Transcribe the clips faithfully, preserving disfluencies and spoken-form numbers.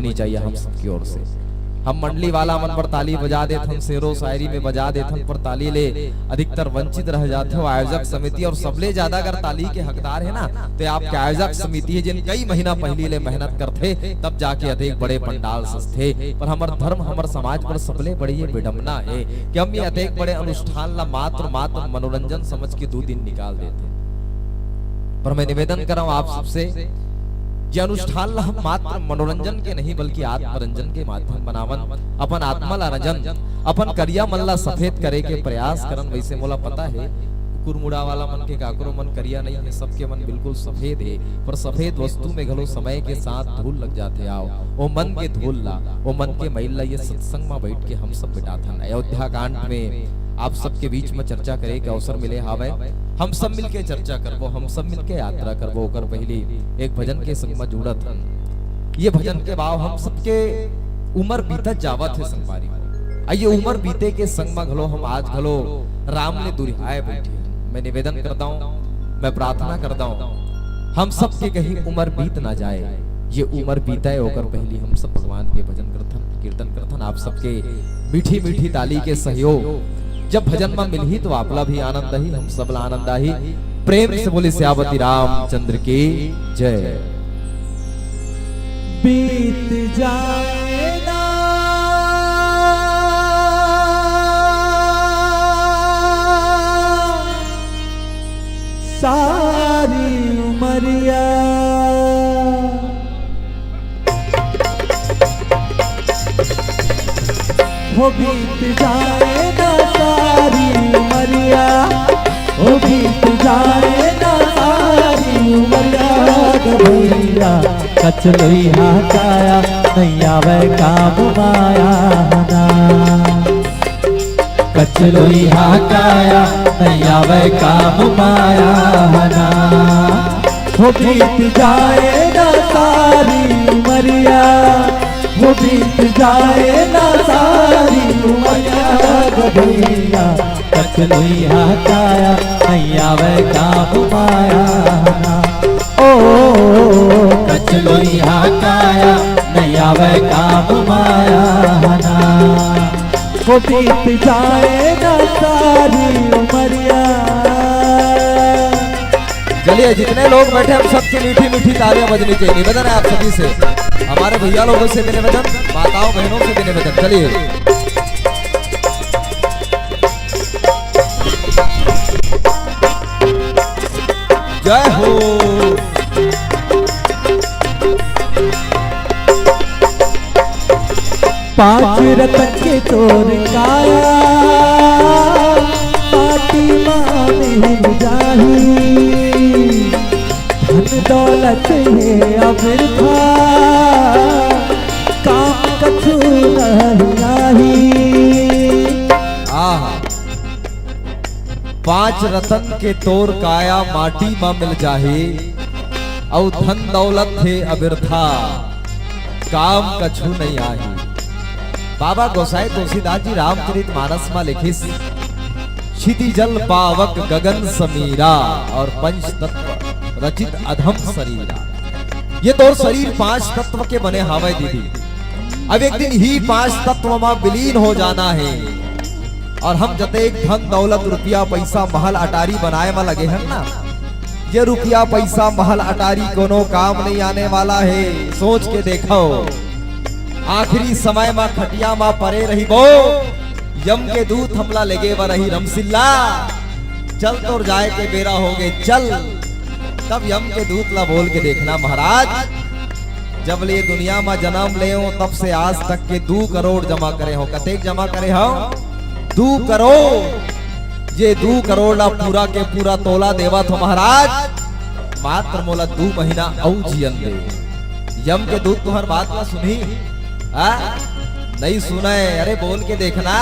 नहीं चाहिए हम सबकी ओर से। हम मंडली वाला मन बर ताली बजा देथन, शेरो शायरी में बजा देथन, पर ताली ले अधिकतर वंचित रह जाथे वो आयोजक समिति। और सबले ज्यादा अगर ताली के हकदार हे ना, तो आपके आयोजक समिति हे, जेन कई महीना पहिली ले मेहनत करथे, तब जाके अतेक बड़े पंडाल सजथे। पर हमर धर्म, हमर समाज बर सबले बड़ी ये विडंबना हे कि हम ये अतेक बड़े अनुष्ठान ला मात्र, मात्र मनोरंजन समझ के दू दिन निकाल देथन। पर मैं निवेदन करंव आप सबसे, ये अनुष्ठान ला हम मात्र मनोरंजन के नहीं, बल्कि आत्मरंजन के माध्यम बनावन, अपन आत्मा ला रंजन, अपन करिया मन ला सफेद करे के प्रयास करन। वैसे मोला पता हे, कुकुर मुड़ा वाला मन के काकरो मन करिया नहीं हे, सबके मन बिल्कुल सफेद हे, पर सफेद वस्तु में घलो समय के साथ धूल लग जाथे। आओ, ओ मन के धूल ला, ओ मन के मैल ला ये सत्संग मा बैठ के हम सब मिटाथन। अयोध्या कांड में आप सबके बीच में चर्चा करे के अवसर मिले हावय। हम सब मिलके चर्चा करबो, हम सब मिलके यात्रा करबो। ओकर पहिली एक भजन के संग म जुड़त हन। ये भजन के भाव हम सबके उम्र बीतत जावत हे संगवारी हो। आ ये उम्र बीते के संग म घलो हम आज घलो राम ले दुरिहाए बैठे हन। मैं निवेदन करता हूँ, मैं प्रार्थना करता हूँ, हम सबके कहीं उम्र बीत ना जाए। ये उम्र बीते ओकर पहिली हम सब भगवान के भजन करथन, कीर्तन करथन। आप सबके मीठी मीठी ताली के सहयोग जब भजन म मिलही तो आपला भी आनंद आही, हम सबला आनंद आही। प्रेम से बोले सियावती रामचंद्र की जय। बीत जाए ना सारी उमरिया, हो बीत जाए ना सारी उमरिया, हो बीत जाए ना सारी उमरिया, ग भैया कचलोई हाकाया नहीं आवे काम माया ना। कचलोई हाकाया नहीं आवे काम माया ना। हो बीत जाए ना सारी उमरिया, हो बीत जाए ना सारी उमरिया, ग भैया कचलोई हाकाया नहीं आवे काम माया ना। ओ कचलोई हाकाया नहीं आवे काम माया ना। वो बीत जाए ना सारी उमरिया। चलिए, जितने लोग बैठे, हम सबकी मीठी मीठी तालियां बजनी चाहिए। निवेदन है आप सभी से, हमारे भैया लोगों से भी निवेदन, माताओं बहनों से भी निवेदन। चलिए, जय हो। पांच रतन के तोर काया, माटी मा मिल जाही। धन दौलत हे अबिरथा, काम कछु नहीं आही। आहा। पांच रतन के तोर काया माटी म मिल जाही, अउ धन दौलत हे अबिरथा, काम कछु नहीं आही। बाबा गोसाई तुलसीदास जी रामचरित मानस म लिखिस, क्षिति जल पावक गगन समीरा और पंच तत्व रचित अधम शरीरा। ये तोर शरीर पांच तत्व के बने हावय दीदी। अब एक दिन ही पांच तत्व म विलीन हो जाना हे। और हम जतेक धन दौलत, रुपया पैसा, महल अटारी बनाए म लगे हन ना, ये रुपया पैसा, महल अटारी कोनो काम नहीं आने वाला हे। सोच के देखो, आखिरी समय म खटिया म परे रहिबो, यम के दूत हमला लेगे बर रही, रमसिल्ला, चल तोर जाए के बेरा होगे, चल। तब यम के दूत ला बोल के देखना महाराज, जब ले दुनिया म जन्म ले हो तब से आज तक के दू करोड़ जमा करे हो। कतेक जमा करे हो? दू करोड़। ये दू करोड़ ला पूरा के पूरा तोला देवत हो महाराज, मात्र मोला दू महीना अउ जियन दे। यम के दूत तुहर बात ला सुनही? आ? नहीं सुनय। अरे बोल के देखना।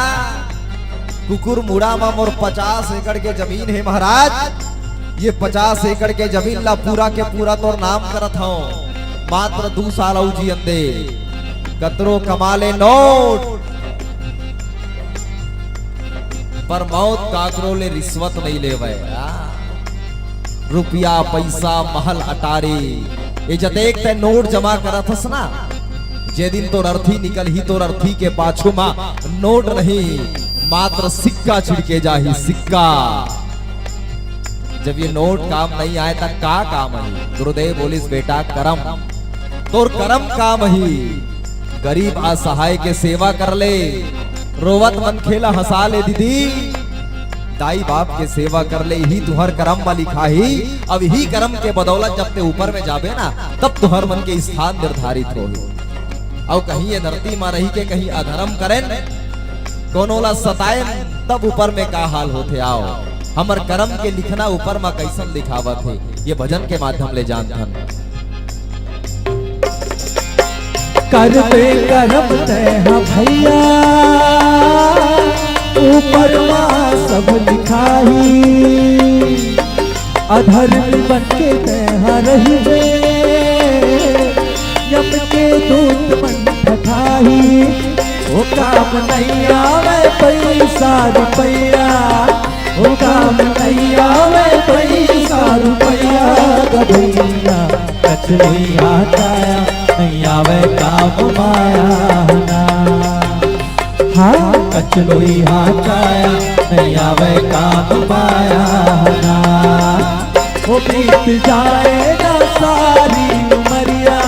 कुकुर मुड़ा म मोर पचास एकड़ के जमीन हे महाराज, ये पचास एकड़ के जमीन ला पूरा के पूरा तोर नाम करत हव, मात्र दू साल अउ जियन दे। कतरो कमा ले नोट, पर मौत काकरो ले रिश्वत नहीं लेवय। आ, रुपया, पैसा, महल, अटारी, ये जतेक तै नोट जमा करत हस ना, जे दिन तोर अर्थी निकलही, तोर अर्थी के पाछू मा नोट नहीं, मात्र सिक्का छिड़के जाही, सिक्का। जब ये नोट काम नहीं आए, त का काम आही? गुरुदेव बोलिस, बेटा, करम, तोर करम काम आही। गरीब असहाय के सेवा कर ले, रोवत मनखे ला हंसा ले दीदी, दाई बाप के सेवा कर ले, ही तुहर करम मा लिखाही। अब ही करम के बदौलत जब ते ऊपर में जाबे ना, तब तुहर मन के स्थान निर्धारित होही। अउ कहीं ये धरती मा रही के कहीं अधर्म करेन, कोनो ला सताएन, तब ऊपर में का हाल होथे। आओ, हमर करम के लिखना ऊपर मा कइसन लिखावत हे, ये भजन के माध्यम ले जानथन। करबे करब तैं हा भैया, ऊपर मा सब लिखाही। अधर्मी बन के तैं हा रहिबे, यम के दूत मन पठाही। ओ काम नहीं आवे पैसा रुपया, ओ काम नहीं आवे पैसा रुपया ग भैया। कचलोई हाथाया नहीं आवे काम माया ना। हाँ, कचलोई हाथाया नहीं आवे काम माया ना। वो बीत जाए ना सारी उमरिया।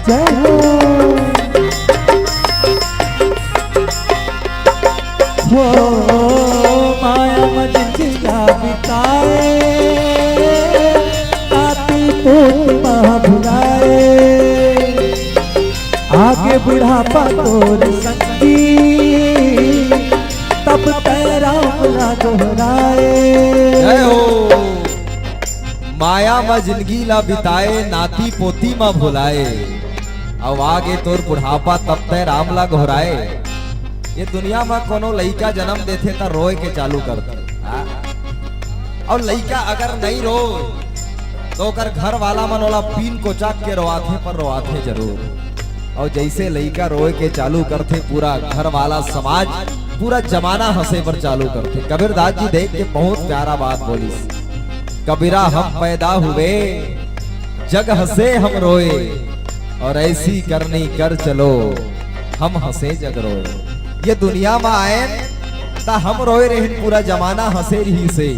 जय हो। हो माया म जिंदगी ला बिताए, नाती पोती मा भुलाए। आगे बुढ़ापा तोर संगी, तब तैं राम ला गोहराए। जय हो। माया म जिंदगी ला बिताए, नाती पोती म भुलाए। अउ आगे तोर बुढ़ापा, तब तैं राम ला गोहराए। ये दुनिया म कोनो लइका जनम देथे त रोए के चालू करथे, हाँ? अउ लइका अगर नइ रोए त ओकर घर वाला मन ओला पीन कोचक के रोआथे, पर रोआथे जरूर। अउ जइसे लइका रोए के चालू करथे, पूरा घर वाला समाज, पूरा जमाना हंसे बर चालू करथे। कबीरदास जी देख के बहुत प्यारा बात बोलिस, कबीरा हम पैदा हुए, जग हंसे हम रोए, और ऐसी करनी कर चलो, हम हंसे जग रोए। ये दुनिया म आएन त हम रोए रहेन, पूरा जमाना हंसे रहिसे,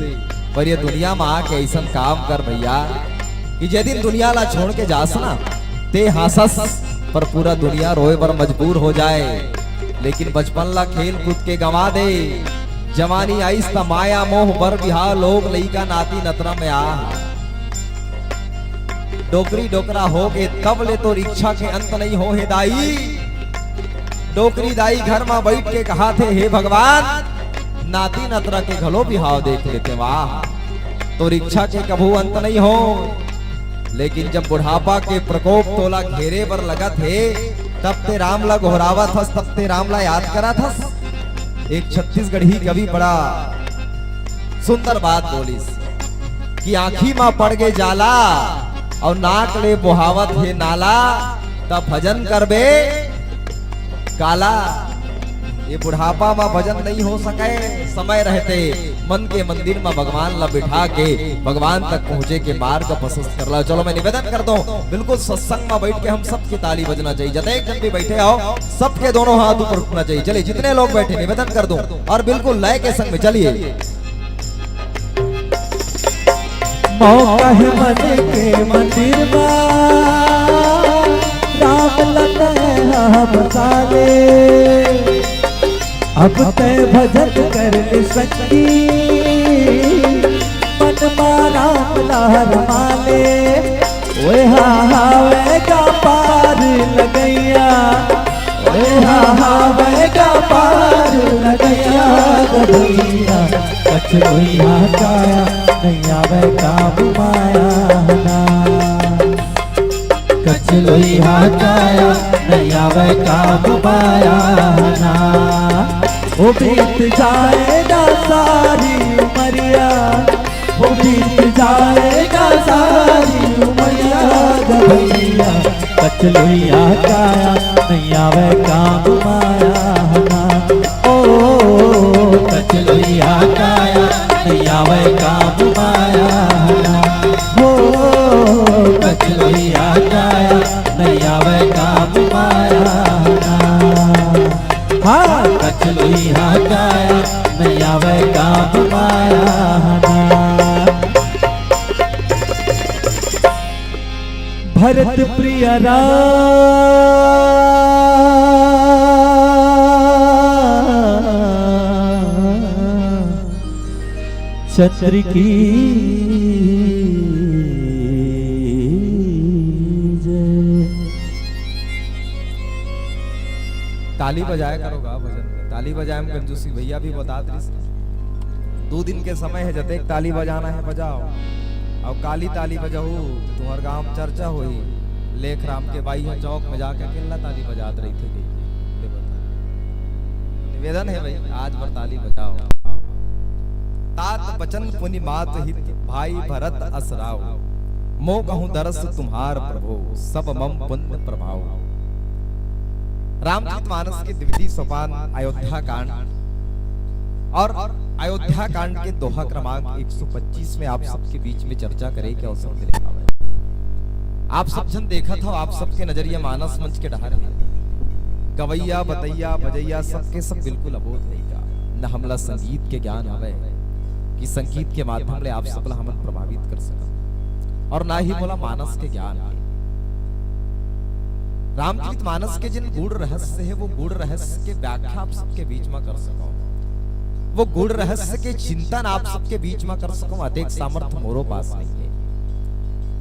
पर ये दुनिया म आके अइसन काम कर भैया कि जे दिन दुनिया ला छोड़ के जास ना, ते हांसस, पर पूरा दुनिया रोए बर मजबूर हो जाए। लेकिन बचपन ला खेल कूद के गंवा दे, जवानी आइस त माया मोह बर बिहाव, लोग लइका नाती नतरा में आ। डोकरी डोकरा होगे तब ले तोर इच्छा के अंत नइ हो हे दाई। डोकरी दाई घर म बइठ के कहाथे, हे भगवान, नाती नतरा के घलो बिहाव देख लेते। वाह, तोर इच्छा के कभू अंत नइ हो, लेकिन जब बुढ़ापा के प्रकोप तोला घेरे बर लगत हे, तब ते राम ला गोहरावत हस, तब ते राम ला याद करत हस। एक छत्तीसगढ़ी कवि बड़ा सुंदर बात बोलिस कि आँखी म पड़ गे जाला अउ नाक ले बोहावत हे नाला, त भजन करबे काला। ये बुढ़ापा म भजन नइ हो सकय, समय रहते मन के मंदिर म भगवान ला बिठा के भगवान तक पहुँचे के मार्ग प्रशस्त कर ला। चलो, मैं निवेदन करत हूँ, बिल्कुल सत्संग म बइठ के हम सबके ताली बजना चाहिए। जतेक जन भी बइठे हो, सबके दोनों हाथ ऊपर उठना चाहिए। चलिए, जितने लोग बैठे, निवेदन करत हूँ, अउ बिल्कुल लय के संग में चलिए। मौका हे मन के मंदिर मा, राम ला तैं हा बसा ले। अब तैं भजन कर ले संगी, मन मा राम ला रमा ले। ओए हा हावय गा पार लगइया, ओए हा हावय गा पार लगइया ग भैया। कचलोई हा काया नइ आवय काम माया ना। कचलोई हा काया नइ आवय काम माया ना। ओ बीत जाए ना सारी उमरिया, ओ बीत जाए ना सारी उमरिया ग भैया। कचलोइया काया, नइ आवय काम माया ना। ओ, कचलोइया काया, नइ आवय काम माया ना। हो, कचलोइया काया, नइ आवय काम माया ना। हाँ, कचलोइया काया, नइ आवय काम माया ना। भरत प्रिय राम चंद्र की जय। ताली बजाया करो गा भजन में। ताली बजाए में कंजूसी भैया भी बतात रहिस। दू दिन के समय हे, जतेक ताली बजाना हे बजाव। अउ काली ताली बजाहू त तुंहर गांव में चर्चा होही। लेखराम के बाई ह चौक में जाके अकेल्ला ताली बजात रहिथे कहिके। ले बता। निवेदन हे भाई, आज बर ताली बजाव। तात बचन पुनि मात हित भाई भरत अस राव। मो कहूँ दरस तुम्हार प्रभो सब मम पुण्य प्रभाव। रामचरित मानस के द्वितीय सोपान अयोध्या कांड और अयोध्या कांड के दोहा क्रमांक एक सौ पच्चीस में आप सबके बीच में चर्चा करे के अवसर मिले हवय। आप सब झन देखत हव, आप सबके नजरिया मानस मंच के डहर हे। गवैया, बतैया, बजैया, सबके सब बिल्कुल अबोध लइका। न हमला संगीत के ज्ञान हवय कि संगीत के माध्यम ले आप सबला हमन प्रभावित कर सकन, और ना ही मोला मानस के ज्ञान हे। रामचरित मानस के जिन गूढ़ रहस्य हे, वो गूढ़ रहस्य के व्याख्या आप सबके बीच में कर सकव, वो गूढ़ रहस्य के चिंतन आप सबके बीच में कर सकव, अतेक सामर्थ्य मोरो पास नहीं हे।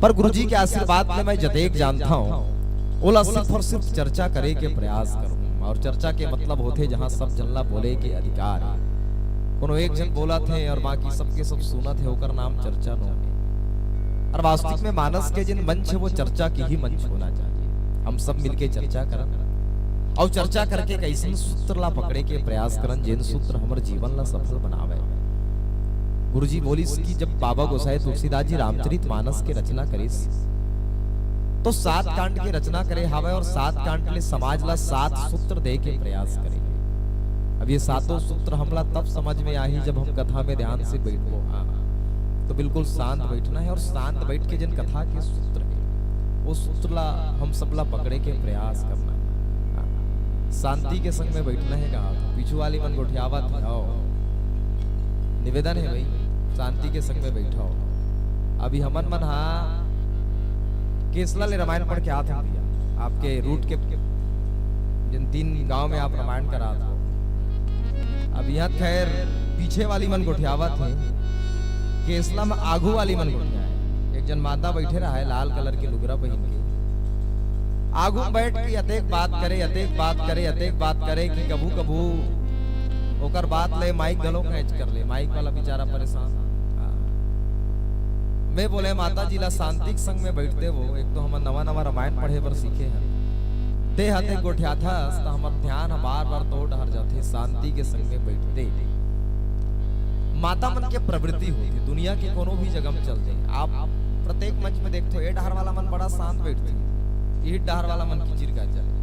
पर गुरुजी के आशीर्वाद ले मैं जतेक जानता हूँ, ओला सिर्फ और सिर्फ चर्चा करे के प्रयास करूँ। और चर्चा के मतलब होथे, जहाँ सब झन ला बोले के अधिकार हे। कोनो एक झन बोलत हे और बाकी सबके सब सुनत हे, ओकर नाम चर्चा नो हे। और वास्तविक में मानस के जिन मंच हे, वो चर्चा के ही मंच होना चाहिए। हम सब मिलके चर्चा करन और चर्चा करके एक अइसन सूत्र ला पकड़े के प्रयास करन, जेन सूत्र हमर जीवन ला सफल बनावे। गुरुजी बोलिस कि जब बाबा गोसाई तुलसीदास जी रामचरित मानस के रचना करिस, तो सात कांड के रचना करे हावय और सात कांड ले समाज ला सात सूत्र दे के प्रयास करे। अब ये सातों सूत्र हमला तब समझ में आही, जब हम कथा में ध्यान से बैठबो। हाँ, तो बिल्कुल शांत बैठना हे और शांत बैठ के जिन कथा के सूत्र हे, वो सूत्र ला हम सब ला पकड़े के प्रयास करना हे। हाँ, शांति के संग में बैठना हे। कहा था, पीछू वाली मन गोठियावत हे, आओ। निवेदन हे भाई, शांति के संग में बैठो। अभी हमन मन हा केसला ले रामायण पढ़ के आत हन भैया, आपके रूट के जिन तीन गांव में आप रामायण करात हो। अब यहाँ खैर पीछे वाली मन गोठियावत हे, केसला में आगू वाली मन गोठियाए। एक जन माता बैठे रहा है लाल कलर के लुगरा पहन के, आगू में बैठ के अतेक बात करे, अतेक बात करे, अतेक बात करे कि कभू कभू ओकर बात ले माइक घलो कैच कर ले, माइक वाला बेचारा परेशान। हाँ। मैं बोले, "माता जी ला शांति के संग में बैठते वो, एक तो हमन नवा नवा रामायण पढ़े बर सीखे हन, ते ह ते गोठियाथस त हमर ध्यान ह बार बार तो डहर जाथे, शांति के संग में बैठते।" माता मन के प्रवृत्ति होथे, दुनिया के कोनो भी जगह में चल जाए, आप प्रत्येक मंच में देखथो, ए डहर वाला मन बड़ा शांत बैठथे, इही डहर वाला मन किचिर काचर।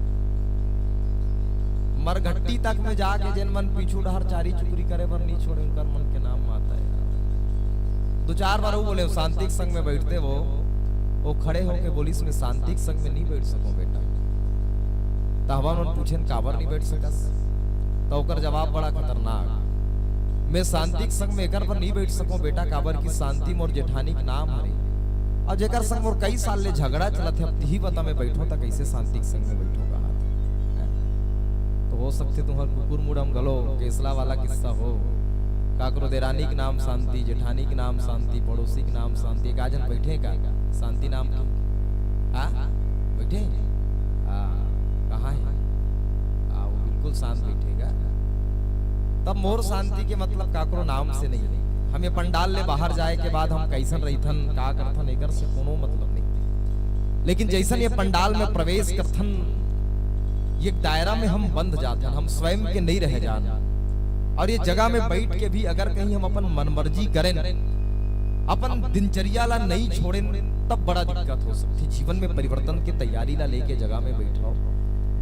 मरघट्टी तक में जाके जेन मन पीछू डहर चारी चुकरी करे बर नी छोड़े, उनकर मन के नाम माता हे। दो चार बार वो बोले, "शांति के संग में बैठते वो।" वो खड़े होके बोलिस, "मैं शांति के संग में नहीं बैठ सकूं बेटा।" त हमन मन पूछेन, "काबर नहीं बैठ सकस?" त ओकर जवाब बड़ा खतरनाक, "मैं शांति के संग में एकर बर नहीं बैठ सकूं बेटा, काबर कि शांति मोर जेठानी के नाम हरे, और जेकर संग मोर कई साल ले झगड़ा चलत हे, अब तिही बता मैं बैठो त कैसे शांति के संग में बैठो?" कहा था। तो हो सकथे तुम्हार कुकुर मुड़म घलो केसला वाला किस्सा हो, काकरो देरानी के नाम शांति, जेठानी के नाम शांति, पड़ोसी के नाम शांति, एक आजन बैठे का शांति नाम के? हाँ, बैठे? हाँ, कहाँ है? हाँ, वो बिल्कुल शांत बैठेगा। तब मोर शांति के मतलब काकरो नाम से नहीं है। हम ये पंडाल ले बाहर जाए के बाद हम कैसन रहिथन, का करथन, एकर से कोनो मतलब नहीं। लेकिन जैसन ये पंडाल में प्रवेश करथन, ये दायरा में हम बंध जाथन, हम स्वयं के नहीं रह जान। और ये जगह में बैठ के भी अगर कहीं हम अपन मनमर्जी करें, अपन दिनचर्या ला नइ छोड़ेन, तब बड़ा दिक्कत हो सकथे। जीवन में परिवर्तन के तैयारी ला लेके जगह में बइठव,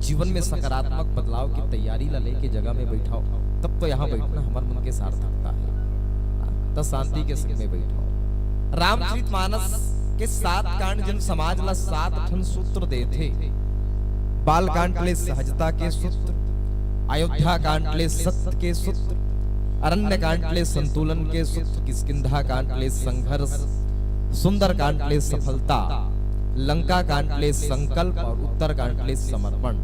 जीवन में सकारात्मक बदलाव के तैयारी ला लेके जगह में बइठव, तब तो यहाँ बइठना हमर मन के सार्थकता हे। त शांति के संग में बइठव। रामचरित मानस के सात कांड, जेन समाज ला सात ठन सूत्र देथे, बाल कांड ले सहजता के सूत्र, अयोध्या कांड ले सत्य के सूत्र, अरण्य कांड ले संतुलन के सूत्र, किष्किंधा कांड ले संघर्ष, सुंदर कांड ले सफलता, लंका कांड ले संकल्प और उत्तर कांड ले समर्पण।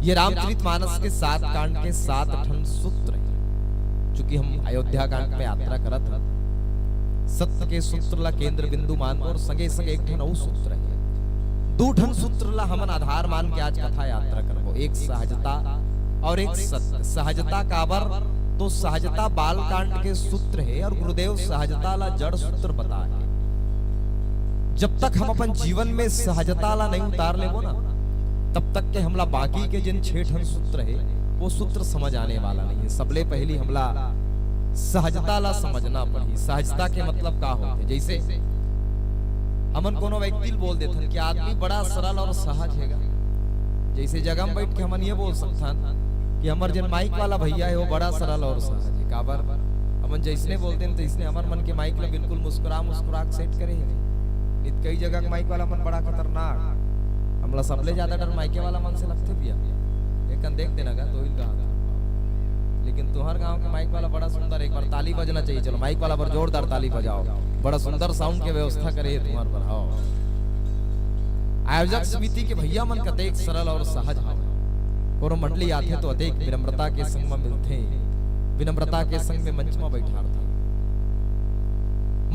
ये रामचरित मानस के सात कांड के सात ठन सूत्र हे। चूंकि हम अयोध्या कांड में यात्रा करत हन, सत्य के सूत्र ला केंद्र बिंदु मानबो और संगे संगे एक ठन अउ सूत्र हे। दू ठन सूत्र ला हमन आधार मान के आज कथा यात्रा करबो, एक सहजता और एक सत्य। सहजता काबर? तो सहजता बाल कांड के सूत्र हे और गुरुदेव सहजता ला जड़ सूत्र बताए हे। जब तक हम अपन जीवन में सहजता ला नइ उतार लेबो ना, तब तक के हमला बाकी के जेन छह ठन सूत्र हे, वो सूत्र समझ आने वाला नइ हे। सबले पहिली हमला सहजता ला समझना पड़ही। सहजता के मतलब का होथे? जइसे हमन कोनो व्यक्ति ल बोल देथन कि आदमी बड़ा सरल और सहज हे गा। जइसे जगह में बइठ के हमन ये बोल सकथन कि हमर जेन माइक वाला भइया हे, वो बड़ा सरल और सहज हे। काबर? हमन जइसने बोलथन, तइसने हमर मन के माइक ला बिल्कुल मुस्कुरा मुस्कुरा के सेट करे हे। नइ त कई जगह के माइक वाला मन बड़ा खतरनाक। हमला सबले ज्यादा डर माइके वाला मन से लगथे भइया। एक कन देख देना गा, तो ही कहा। लेकिन तुंहर गांव के माइक वाला बड़ा सुंदर, एक बार ताली बजना चाहिए। चलो, माइक वाला बर जोरदार ताली बजाओ, बड़ा सुंदर साउंड के व्यवस्था करे हे तुंहर बर। हव, आयोजक समिति के भइया मन कतेक सरल और सहज हवय। कोनो मंडली आथे तो अतेक विनम्रता के संग म मिलथे, विनम्रता के संग में मंच म बइठारथे।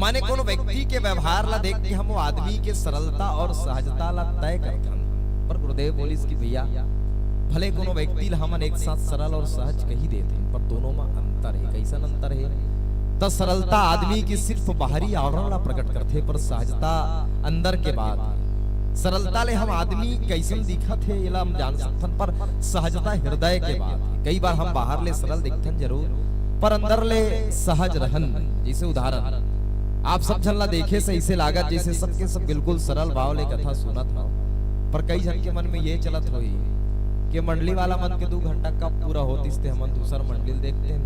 माने कोनो व्यक्ति के व्यवहार ला देख के हम वो आदमी के सरलता और सहजता ला तय करथन। पर गुरुदेव बोलिस कि भइया, भले कोनो व्यक्ति ला हमन एक साथ सरल और सहज कही देथन, पर दोनों म अंतर हे। कइसन अंतर हे? त सरलता आदमी के सिर्फ बाहरी आवरण ला प्रकट करथे, पर सहजता अंदर के बात हे। सरलता ले हम आदमी कइसन दिखत हे, एला हम जान सकथन, पर सहजता हृदय के बात हे। कई बार हम बाहर ले सरल दिखथन जरूर, पर अंदर ले सहज रहन। जइसे उदाहरण, आप सब झन ला देखे से अइसे लागत जइसे सबके सब बिल्कुल सरल भाव ले कथा सुनत हव, पर कई झन के मन में ये चलत होही कि मंडली वाला मन के दू घंटा कब पूरा होतिस ते हमन दूसर मंडली ल देखतेन।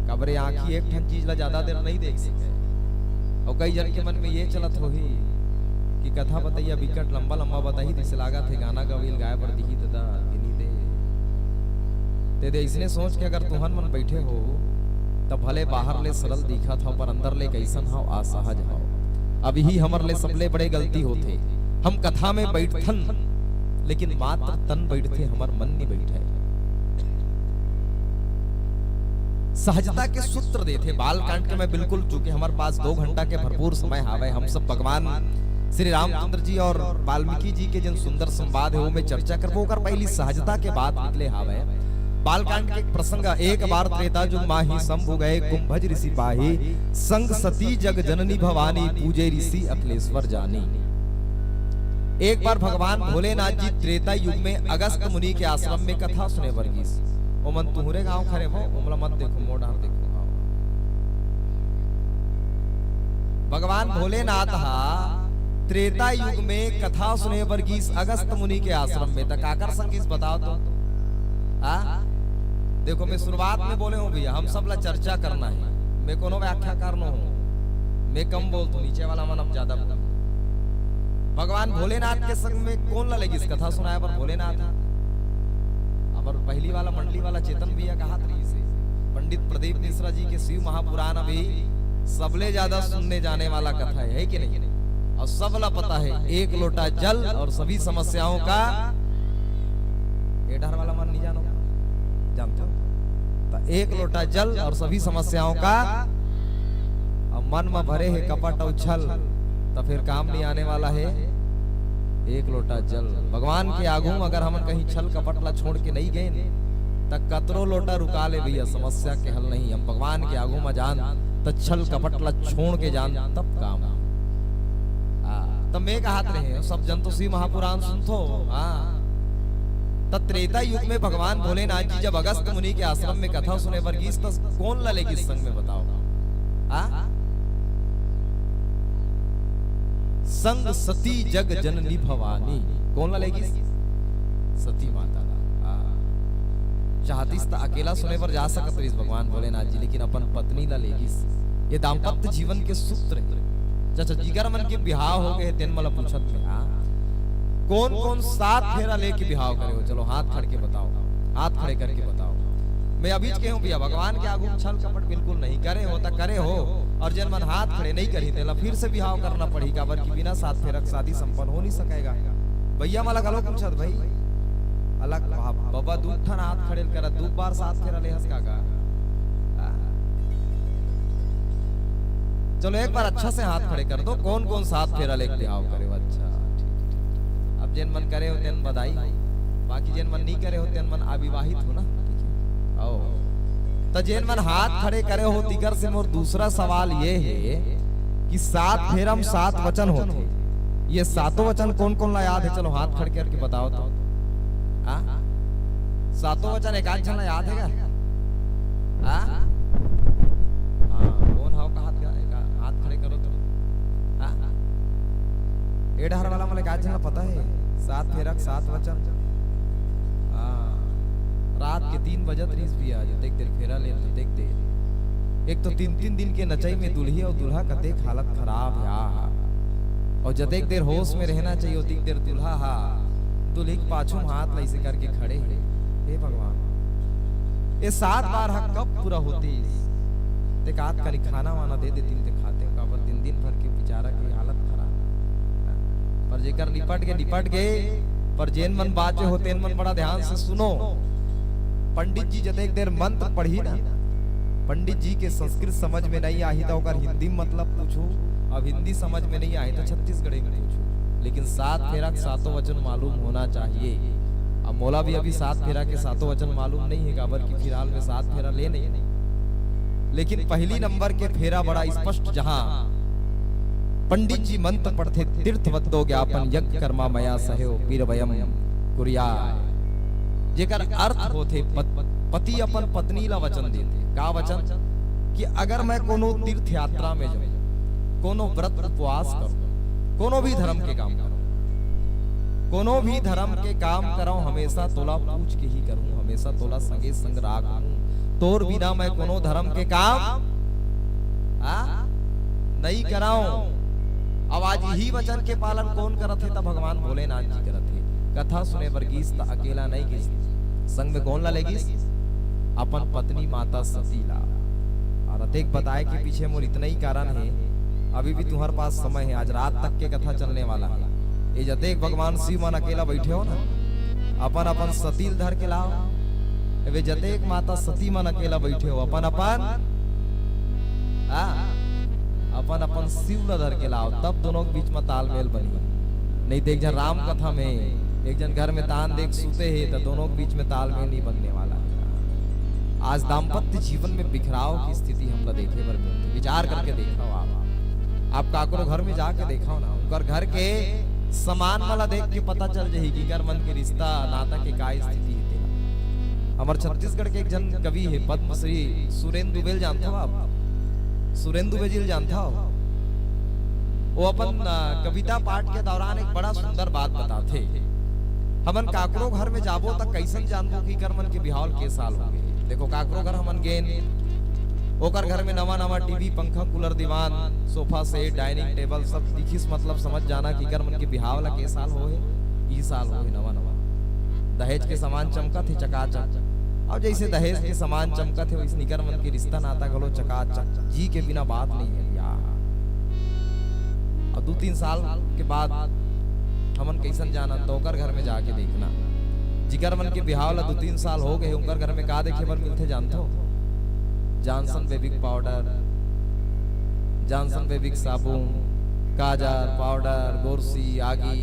काबर ए आँखी एक ठन चीज ला ज्यादा देर नइ देख सकय। अउ कई झन के मन में ये चलत होही कि कथा बतइया बिकट लंबा लंबा बताही, तइसे लागत हे गाना गवई ल गाय बर दिही ददा, दिनी दे। ते दे अइसने सोच के अगर तुहन मन बइठे हो, त भले बाहर ले सरल दिखत हव, पर अंदर ले कइसन हव? असहज हव। अब इही हमर ले सबले बड़े गलती होथे। हम कथा में बइठथन, लेकिन मात्र तन बइठथे, हमर मन नइ बइठय। सहजता के सूत्र देथे बालकांड के। मैं बिल्कुल, चूंकि हमर पास दो घंटा के भरपूर समय हावय, हम सब भगवान श्री रामचंद्र जी और वाल्मीकि जी के जेन सुंदर संवाद हे, ओमे चर्चा करबो। ओकर पहिली सहजता के बात निकले हावय। बालकांड के एक प्रसंग, एक बार त्रेता युग माही शंभु गए कुंभज ऋषि पाही, संग सती जग जननी भवानी पूजे ऋषि अखिलेश्वर जानी। एक बार भगवान भोलेनाथ जी त्रेता युग में अगस्त मुनि के आश्रम में कथा सुने बर गिस। ओमन तुहरे गांव खरे हो, ओमला मत देखो, मोर डार देखो। भगवान भोलेनाथ हा त्रेता युग में कथा सुने बर गिस अगस्त मुनि के आश्रम में, त काकर संग गिस बताओ तो? आ? देखो, मैं शुरुआत में बोले हूँ भैया, हम सब ला चर्चा करना हे। मैं कोनो व्याख्याकार नो हूँ, मैं कम बोलथों, नीचे वाला मन अब ज्यादा बोल। भगवान भोलेनाथ के संग में कोन ला लेगिस कथा सुनाए बर? भोलेनाथ हा। हमर पहिली वाला मंडली वाला चेतन भैया कहात रहिस हे, पंडित प्रदीप मिश्रा जी के शिव महापुराण अभी सबले ज्यादा सुनने जाने वाला कथा हे, हे कि नहीं? और सबला पता हे, एक लोटा जल और सभी समस्याओं का। ए डहर वाला मन नहीं जानो, जानथो? त एक लोटा जल और सभी समस्याओं का। अब मन म भरे हे कपट और छल, त फिर काम नहीं आने वाला हे एक लोटा जल। भगवान के आगू म अगर हमन कहीं छल कपट ला छोड़ के नहीं गए, त कतरो लोटा रुका ले भैया, समस्या के हल नहीं। हम भगवान के आगू म जान, त छल कपट ला छोड़ के जान, तब काम। हाँ, त मैं कहत रहे, सब जन तो शिव महापुराण सुनथो। हाँ, त त्रेता युग में भगवान भोलेनाथ जी जब अगस्त मुनि के आश्रम में कथा सुने बर गिस, त कोन ला लेगिस संग में, बताओ? हाँ, संग सती जग जननी भवानी। कोन ला लेगिस? सती माता ला। हाँ। चाहतिस त अकेला सुने बर जा सकत रहिस भगवान भोलेनाथ जी, लेकिन अपन पत्नी ला लेगिस। ये दाम्पत्य जीवन के सूत्र हे। चाचा, जिकर मन के बिहाव हो गए हे, तेन मन ला पूछत में, हाँ? कोन कोन सात फेरा लेके बिहाव करे हो? चलो, हाथ खड़ के बताओ, हाथ खड़े करके बताओ। मैं अभी कहे हूँ भैया, भगवान के आगू छल कपट बिल्कुल नहीं। करे हो त करे हो, और जेन मन हाथ खड़े नहीं करी, तेला फिर से बिहाव करना पड़ही, काबर कि बिना सात फेरा के शादी संपन्न हो नहीं सकेगा। भैया मन ला घलो पूछत भाई, अलग बाप, बाबा दू ठन हाथ खड़े करा, दू बार सात फेरा ले हस का गा? आ? चलो, एक बार अच्छा से हाथ खड़े कर दो, कोन कोन सात फेरा लेके बिहाव करे हो? अच्छा, ठीक, ठीक। अब जेन मन करे हो, तेन बधाई, बाकी जेन मन नहीं करे हो, तेन मन अविवाहित हो ना, ठीक है? आओ। त जेन मन हाथ खड़े करे हो, तिकर से मोर दूसरा सवाल ये हे कि सात फेरा म सात वचन होथे। ये सातों वचन कोन कोन ला याद हे? चलो, हाथ खड़े करके बताओ तो। हाँ? सातों वचन एक आध झन ला याद हे का? हाँ? हाँ, कोन हव का हाथ, का, का, हाथ खड़े करो तो। हाँ? ए डहर वाला मन ला एक आध झन ला पता हे? सात फेरा के सात वचन। हाँ। रात के तीन बजत रहिस भैया, जतेक देर फेरा लेन, ततेक देर। एक तो तीन तीन दिन के नचई में दुल्ही अउ दूल्हा, कतेक हालत खराब हे। अउ जतेक देर होश में रहना चाहिए, ओतिक देर दूल्हा हा दुल्ही के पाछू म हाथ ला अइसे करके खड़े हे। हे भगवान, ये सात बार हा कब पूरा होतिस? ते का कनी खाना वाना दे देतिन ते खाते, काबर दिन, दिन भर के बेचारा के हालत खराब। पर जेकर निपट गे, निपट गे, पर जेन मन बाचे हो, तेन मन बड़ा ध्यान से सुनो। पंडित जी जतेक देर मंत्र पढ़ही ना, पंडित जी के संस्कृत समझ में नहीं आही, त ओकर हिंदी मतलब पूछो, अब हिंदी समझ में नहीं आही, त छत्तीसगढ़ी में पूछो, लेकिन सात फेरा के सातों वचन मालूम होना चाहिए। अब मोला भी अभी सात फेरा के सातों वचन मालूम नहीं हे, काबर कि फिलहाल में सात फेरा ले नहीं। लेकिन पहली नंबर के फेरा बड़ा स्पष्ट, जहां पंडित जी मंत्र पढ़थे, "तीर्थवद्दो ज्ञापन यज्ञ कर्मा मया सह्यो पीरवयम कुर्याय।" जेकर अर्थ होथे पत-, पति अपन पत्नी ला वचन देथे। का वचन? कि अगर मैं कोनो तीर्थ यात्रा में जाऊं, कोनो व्रत उपवास करूं, कोनो भी धर्म के काम करूं, कोनो भी धर्म के काम करंव, हमेशा तोला पूछ के ही करूं, हमेशा तोला संगे संग राखूं। तोर बिना मैं कोनो धर्म के काम, हाँ, नहीं करंव। अब आज इही वचन के पालन कोन करत हे? त भगवान भोलेनाथ जी करत हे। कथा सुने बर गीस त अकेला नहीं गीस, संग में कोन ला ले गीस? अपन पत्नी माता सती ला। अउ अतेक बताए के पीछे मोर इतना ही कारण हे, अभी भी तुम्हारे पास समय हे, आज रात तक के कथा चलने वाला हे। ये जतेक भगवान शिव मन अकेला बैठे हो ना, अपन अपन सती ल धर के लाओ। वे जतेक माता सती मन अकेला बैठे हो, अपन अपन, हाँ, अपन अपन शिव ला धर के लाओ, तब दोनों के बीच में तालमेल बनही। नहीं तो एक झन राम कथा में, एक झन घर में तान देख सूते हे, तो दोनों के बीच में तालमेल नहीं बनने वाला। आज दाम्पत्य जीवन में बिखराव की स्थिति हमला देखे बर मिलथे। विचार करके देखो आप, आप काकरो घर में जाके देखो ना, उनकर घर के सामान वाला देख के पता चल जाही कि इकर मन के रिश्ता नाता के का स्थिति हे तेला। हमर छत्तीसगढ़ के एक झन कवि हे, पद्मश्री सुरेंदु दुबे ल जानथव आप? सुरेंदु दुबे जी ल जानथव? वो अपन, अ, कविता पाठ के दौरान एक बड़ा सुंदर बात बताथे। हमन काकरो घर में जाबो त कइसन जानबो कि इकर मन के बिहाव ल के साल हो गे? देखो, काकरो घर हमन गेन, ओकर घर में नवा नवा टीवी, पंखा, कूलर, दीवान, सोफा सेट, डाइनिंग टेबल सब दिखिस, मतलब समझ जाना कि इकर मन के बिहाव ला के साल होहे, ई साल होहे नवा नवा। दहेज के सामान चमकत हे चकाचक। अब जइसे दहेज के सामान चमकत हे, वइसने इकर मन के रिश्ता नाता घलो चकाचक। जी के बिना बात नहीं हे भैया। अब दू तीन साल के बाद हमन कइसन जानन, त ओकर घर में जाके देखना। जिकर मन के बिहाव ला दू तीन साल हो गए, उनकर घर में का देखे बर मिलथे जानथो? Johnson baby powder, Johnson baby साबुन, काजर, पाउडर, गोरसी, आगी।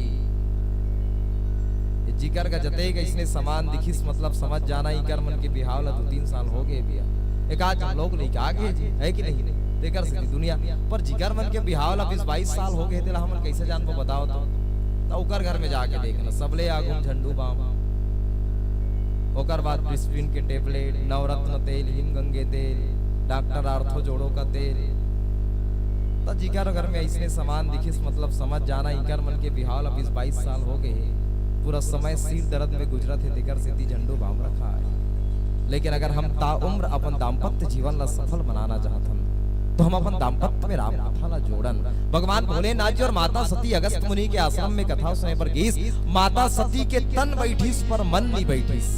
ये जिकर का जतेक अइसने सामान दिखिस, मतलब समझ जाना, इकर मन के बिहाव ला दू तीन साल हो गए भैया। एक आध लोग लेके आ गए जी, है कि नहीं? तेकर से दुनिया, पर जिकर मन के बिहाव ला बीस बाईस साल हो गए, तेला हमन कइसे जानबो, बताओ तो? त ओकर घर में जाके देखना, सबले आगू म झंडू बाम, ओकर बाद प्रिस्पिन के टेबलेट, नवरत्न तेल, हिमगंगे तेल, डॉक्टर आर्थो जोड़ो का तेल, त जिकर घर में अइसने समान दिखिस, मतलब समझ जाना, इंकर मन के बिहाव ला बीस बाईस साल हो गए हे। पूरा समय सिर दर्द में गुजरत हे, तेकर सेती झंडू बाम रखा है। लेकिन अगर हम ताउम्र अपन दाम्पत्य जीवन ला सफल बनाना चाहथन, तो हम अपन दाम्पत्य में राम कथा ला जोड़न। भगवान भोलेनाथ जी और माता सती अगस्त मुनि के आश्रम में कथा सुने बर गईस। माता सती के तन बैठिस, पर मन नहीं बैठिस।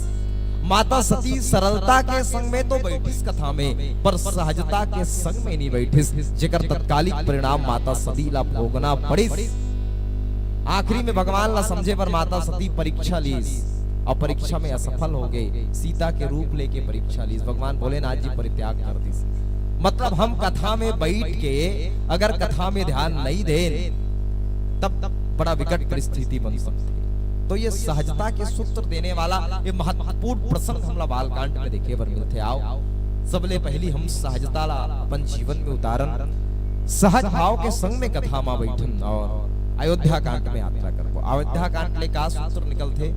माता सती सरलता के संग में तो बैठिस कथा में, पर सहजता के संग में नहीं बैठिस, जेकर तत्कालिक परिणाम माता सती ला भोगना पड़िस। आखिरी में भगवान ला समझे बर माता सती परीक्षा लीस और परीक्षा में असफल हो गए। सीता के रूप लेके परीक्षा लीस, भगवान भोलेनाथ जी परित्याग कर दिस। मतलब हम कथा में बैठ के अगर कथा में ध्यान नहीं देन, तब बड़ा विकट परिस्थिति बन सकती है। तो ये सहजता के सूत्र देने वाला ये महत्वपूर्ण प्रसंग हमला बालकांड में देखे बर मिलथे। आओ, सबले पहली हम सहजता ला अपन जीवन में उतारन, सहज भाव के संग में कथा मा बैठन और अयोध्या कांड में यात्रा करबो। अयोध्या कांड ले का सूत्र निकलथे?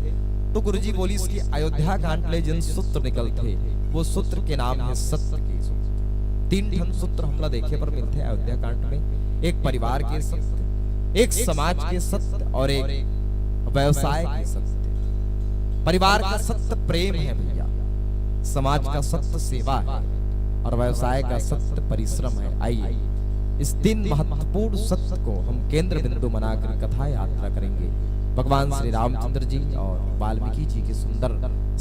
तो गुरुजी बोलिस कि अयोध्या कांड ले जिन सूत्र निकलथे, वो सूत्र के नाम है सत्य के सूत्र। तीन ठन सूत्र हमला देखे बर मिलथे अयोध्या कांड में। एक परिवार के सत्य, एक समाज के सत्य और एक व्यवसाय के सत्य। परिवार का सत्य प्रेम है भैया, समाज का सत्य सेवा है और व्यवसाय का सत्य परिश्रम है। आइए, इस तीन महत्वपूर्ण सत्य को हम केंद्र बिंदु बनाकर कथा यात्रा करेंगे। भगवान श्री रामचंद्र जी और वाल्मीकि जी के सुंदर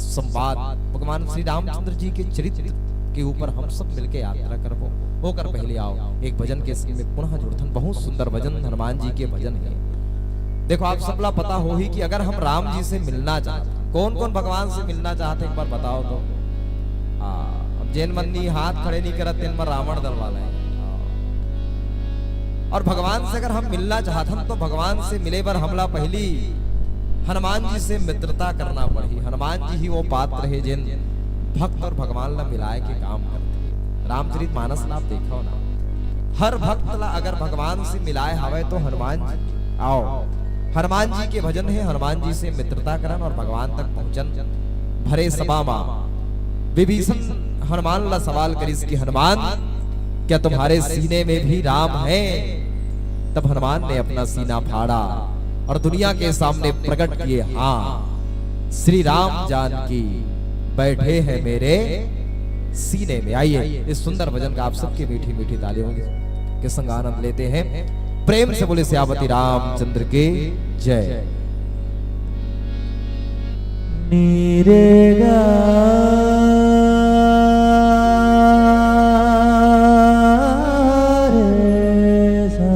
संवाद, भगवान श्री रामचंद्र जी के चरित्र के ऊपर हम सब मिलके यात्रा करबो। ओकर पहले आओ, एक भजन के संग में पुनः जुड़थन। बहुत सुंदर भजन हनुमान जी के भजन है। देखो, आप सबला पता होही कि अगर हम राम जी से मिलना चाहते, कौन कौन भगवान से मिलना चाहते, एक बार बताओ तो। हाँ, अब जेन मन नी हाथ खड़े नहीं करत, तेन मन रावण दल वाला है। और भगवान से अगर हम मिलना चाहथन, तो भगवान से मिले बर हमला पहली हनुमान जी से मित्रता करना पड़ही। हनुमान जी ही वो पात्र है, जिन भक्त और भगवान ला मिलाए के काम करथे। रामचरित मानस ला आप देखो ना, हर भक्त ला अगर भगवान से मिलाए हवय, तो हनुमान जी आओ। हनुमान जी के भजन है, हनुमान जी से मित्रता करन और भगवान तक पहुंचन। भरे सभा मा विभीषण हनुमान ला सवाल करिस कि हनुमान, क्या तुम्हारे सीने में भी राम है? तब हनुमान ने अपना सीना फाड़ा और दुनिया के सामने प्रकट किए, हाँ, श्री राम जानकी बैठे हैं मेरे सीने में। आइए, इस सुंदर भजन का आप सबके मीठी मीठी तालियों के संग आनंद लेते हैं। प्रेम से बोले सियावती रामचंद्र की जय। नीरे गा रे सा।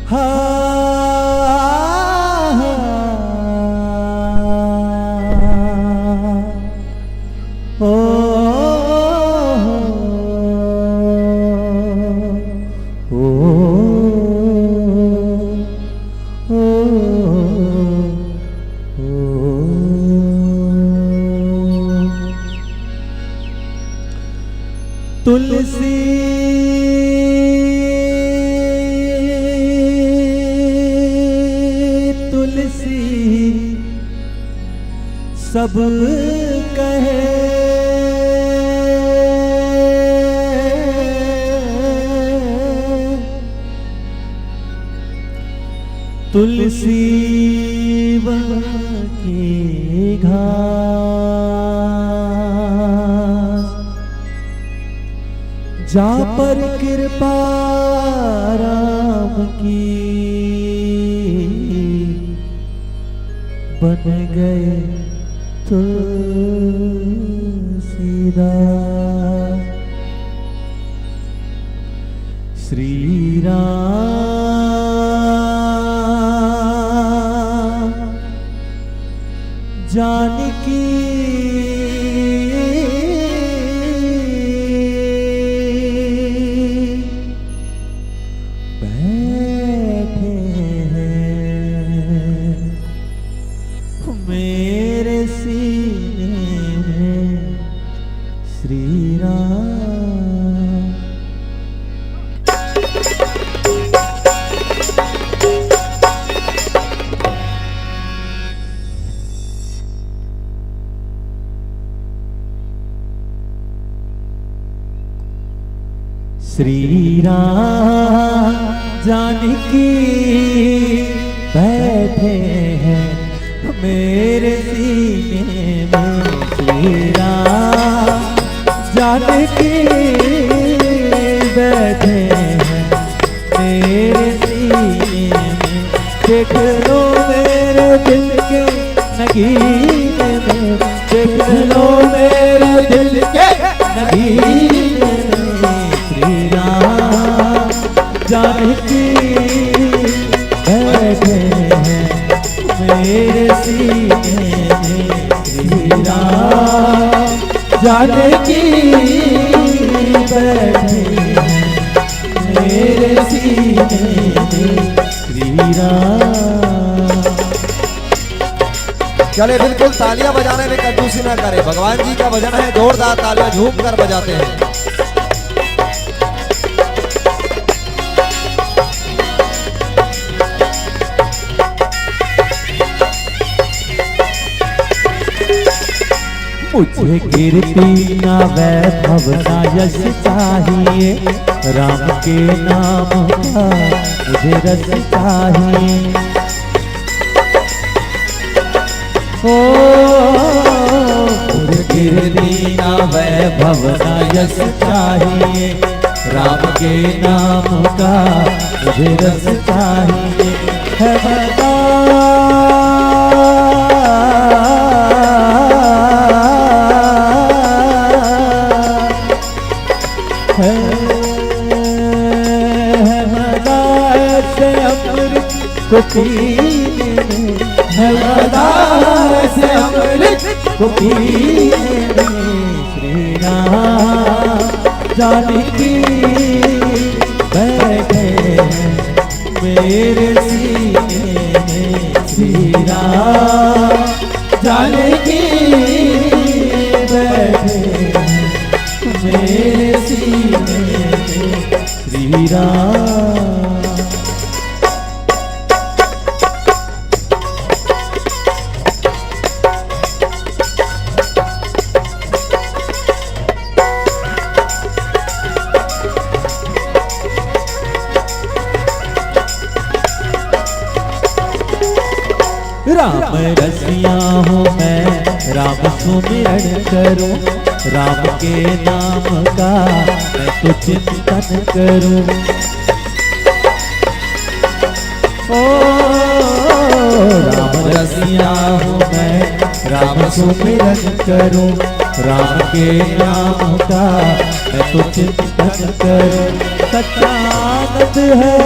हा, हा, ओ, ओ, ओ, ओ, ओ। तुलसी, तुलसी सब कहे, तुलसी वन की घास, जा पर कृपा राम की, बन गए तुलसीदास। श्री राम जानकी बैठे हैं मेरे सीने में श्री राम। श्री राम जानकी बैठे हैं मेरे सीने में। श्री राम जानकी बैठे हैं मेरे सीने में। देख लो मेरे दिल के नगीने में, देख लो मेरे दिल के नगीने में। श्री राम जानकी बैठे हैं मेरे सीने में। श्री राम जानकी बैठे हैं मेरे सीने में। श्री राम। चले, बिल्कुल तालियां बजाने में कंजूसी ना करें। भगवान जी का भजन है, जोरदार तालियां झूम कर बजाते हैं। मुझे कीर्ति ना वैभव ना यश चाहिए, राम के नाम का मुझे रस चाहिए। ओ, मुझे कीर्ति ना वैभव ना यश चाहिए, राम के नाम का मुझे रस चाहिए। है बता, है, है बता ऐसे अमृत को पीने में, है बता ऐसे अमृत को पीने में। श्री राम जानकी बैठे हैं मेरे सीने में। श्री राम जानकी बैठे हैं मेरे सीने में। श्री राम। राम रसिया हूँ मैं, राम सुमिरन करूँ, राम के नाम का मैं तो चिंतन करूँ। ओ, राम रसिया हूँ मैं, राम सुमिरन करूँ, राम के नाम का मैं तो चिंतन करूँ। सच्चा आनंद है।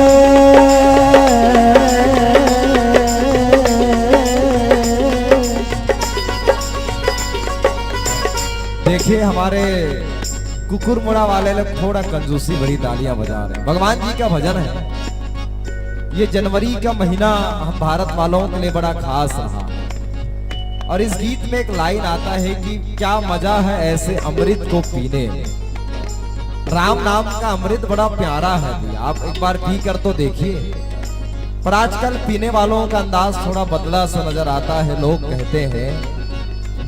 देखिए, हमारे कुकुरमुड़ा वाले लोग थोड़ा कंजूसी भरी तालियां बजा रहे हैं। भगवान जी का भजन है। ये जनवरी का महीना हम भारत वालों के लिए बड़ा खास रहा, और इस गीत में एक लाइन आता है कि क्या मजा है ऐसे अमृत को पीने में। राम नाम का अमृत बड़ा प्यारा है भैया, आप एक बार पी कर तो देखिए। पर आजकल पीने वालों का अंदाज थोड़ा बदला सा नजर आता है। लोग कहते हैं,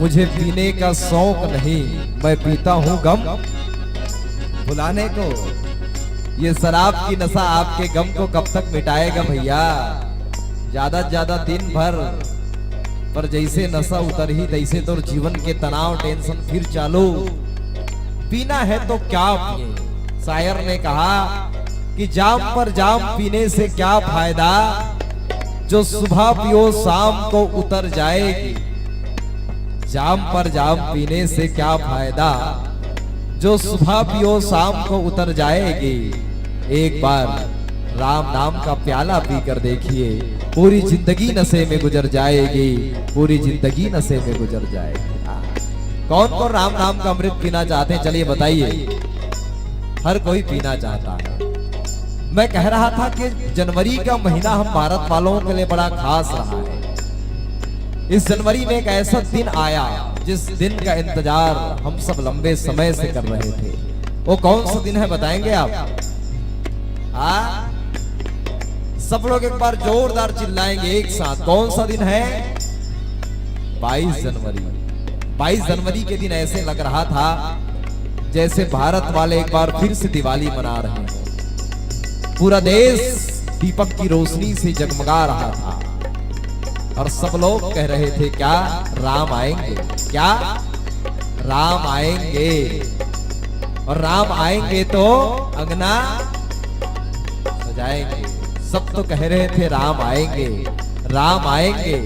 "मुझे पीने का शौक नहीं, मैं पीता हूँ गम भुलाने को।" ये शराब की नशा आपके गम को कब तक मिटाएगा भैया? ज्यादा से ज्यादा दिन भर, पर जैसे नशा उतर ही तैसे तो जीवन के तनाव, टेंशन फिर चालू। पीना है तो क्या पिए? शायर ने कहा कि जाम पर जाम पीने से क्या फायदा, जो सुबह पियो शाम को उतर जाएगी। जाम पर जाम पीने से क्या फायदा, जो सुबह पियो शाम को उतर जाएगी। एक बार राम नाम का प्याला पीकर देखिए, पूरी जिंदगी नशे में गुजर जाएगी, पूरी जिंदगी नशे में गुजर जाएगी। हाँ। कौन कौन राम नाम का अमृत पीना चाहते हैं, चलिए बताइए। हर कोई पीना चाहता है। मैं कह रहा था कि जनवरी का महीना हम भारत वालों के लिए बड़ा खास रहा है। इस जनवरी में एक ऐसा दिन आया जिस दिन का इंतजार हम सब लंबे समय से कर रहे थे। वो कौन सा दिन है, बताएंगे आप? हाँ, सब लोग एक बार जोरदार चिल्लाएंगे एक साथ। कौन सा दिन है? बाईस जनवरी। बाईस जनवरी के दिन ऐसे लग रहा था जैसे भारत वाले एक बार फिर से दिवाली मना रहे हैं। पूरा देश दीपक की रोशनी से जगमगा रहा था और सब लोग कह रहे थे, क्या राम आएंगे? क्या राम आएंगे? और राम आएंगे तो अंगना सजाएंगे। सब तो कह रहे थे, राम आएंगे, राम आएंगे,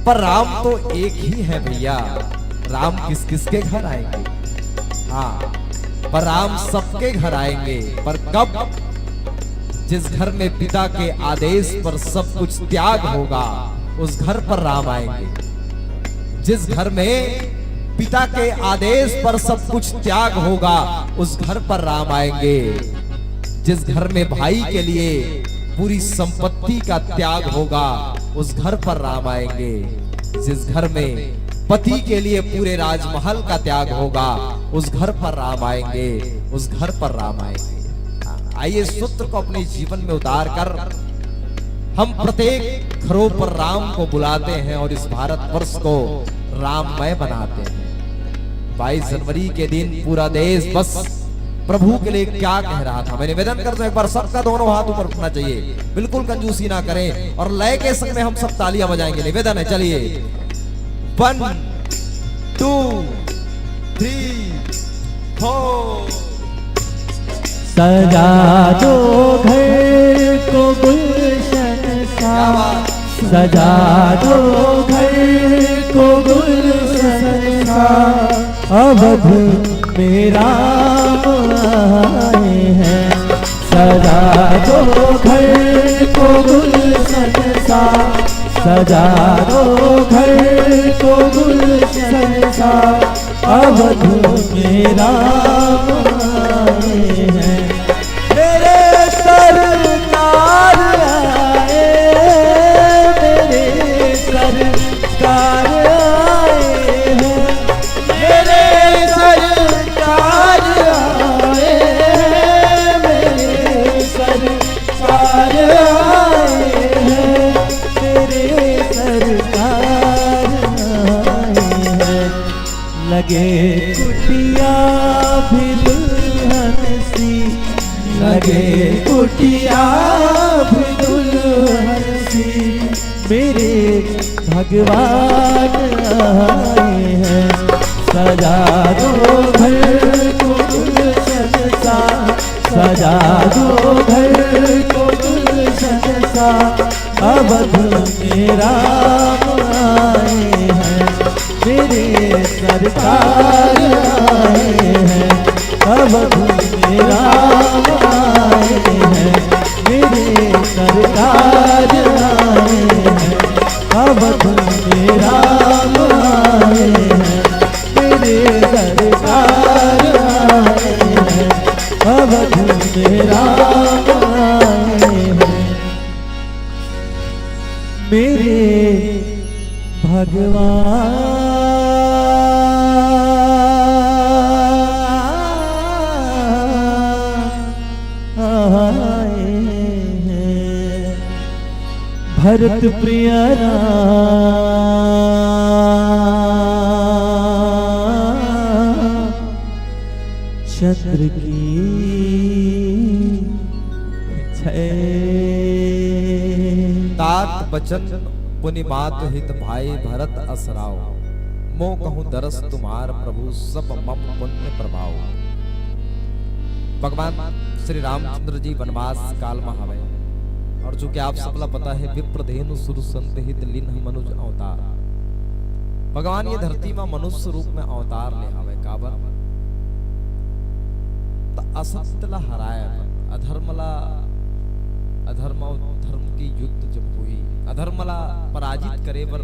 पर राम तो एक ही है भैया। राम किस किस के घर आएंगे? हाँ, पर राम सबके घर आएंगे। पर कब? जिस घर में पिता के आदेश पर सब कुछ त्याग होगा, उस घर पर राम आएंगे। जिस घर में पिता के आदेश पर सब कुछ त्याग होगा, उस घर पर राम आएंगे। जिस घर में भाई के लिए पूरी संपत्ति का त्याग होगा, उस घर पर राम आएंगे। जिस घर में पति के लिए पूरे राजमहल का त्याग होगा, उस घर पर राम आएंगे, उस घर पर राम आएंगे। हाँ, आइए, सूत्र को अपने जीवन में उतार कर हम प्रत्येक घरों पर राम को बुलाते हैं और इस भारतवर्ष को राममय बनाते हैं। बाईस जनवरी के दिन पूरा देश बस प्रभु के लिए क्या कह रहा था। मैं निवेदन करता हूं, एक बार सबका दोनों हाथ ऊपर उठना चाहिए, बिल्कुल कंजूसी ना करें और लय के संग में हम सब तालियां बजाएंगे। निवेदन है, चलिए, वन, टू, थ्री, फोर। सजा दो घर को गुलशन सा, सजा दो घर को गुलशन सा, अवध में राम आए हैं। सजा दो घर को गुलशन सा, सजा दो घर को गुलशन सा, अवध में राम आए हैं। मेरे सरकार आए, मेरे सरकार आए हैं, मेरे सरकार आए, मेरे सरकार आए हैं, मेरे सरकार आए हैं। लगे कुटिया भी दुल्हन सी, लगे कुटिया भी दुल्हन सी, मेरे भगवान आए हैं। सजा दो घर को गुलशन सा, सजा दो घर को गुलशन सा, अवध में राम आए हैं, मेरे सरकार आए हैं। अवध में राम आए हैं, मेरे सरकार आए हैं। अवध में राम आए हैं, मेरे सरकार आए हैं। अवध में राम आए हैं, मेरे भगवान आए हैं। भरत प्रिय राम चंद्र की जय। तात बचन पुनि मातु हित भाई भरत असराव। मो कहूँ दरस तुम्हार प्रभु सब मम पुण्य प्रभाव। भगवान श्री रामचंद्र जी वनवास काल में हवे और चूंकि आप सबला पता है, विप्र धेनु सुर संत हित लीन्ह मनुज अवतार। भगवान ये धरती में मनुष्य रूप में अवतार ले हवे। काबर? त असत्य ला हराए बर, अधर्म ला, अधर्म अउ धर्म के युद्ध जब होही, अधर्म ला पराजित करे बर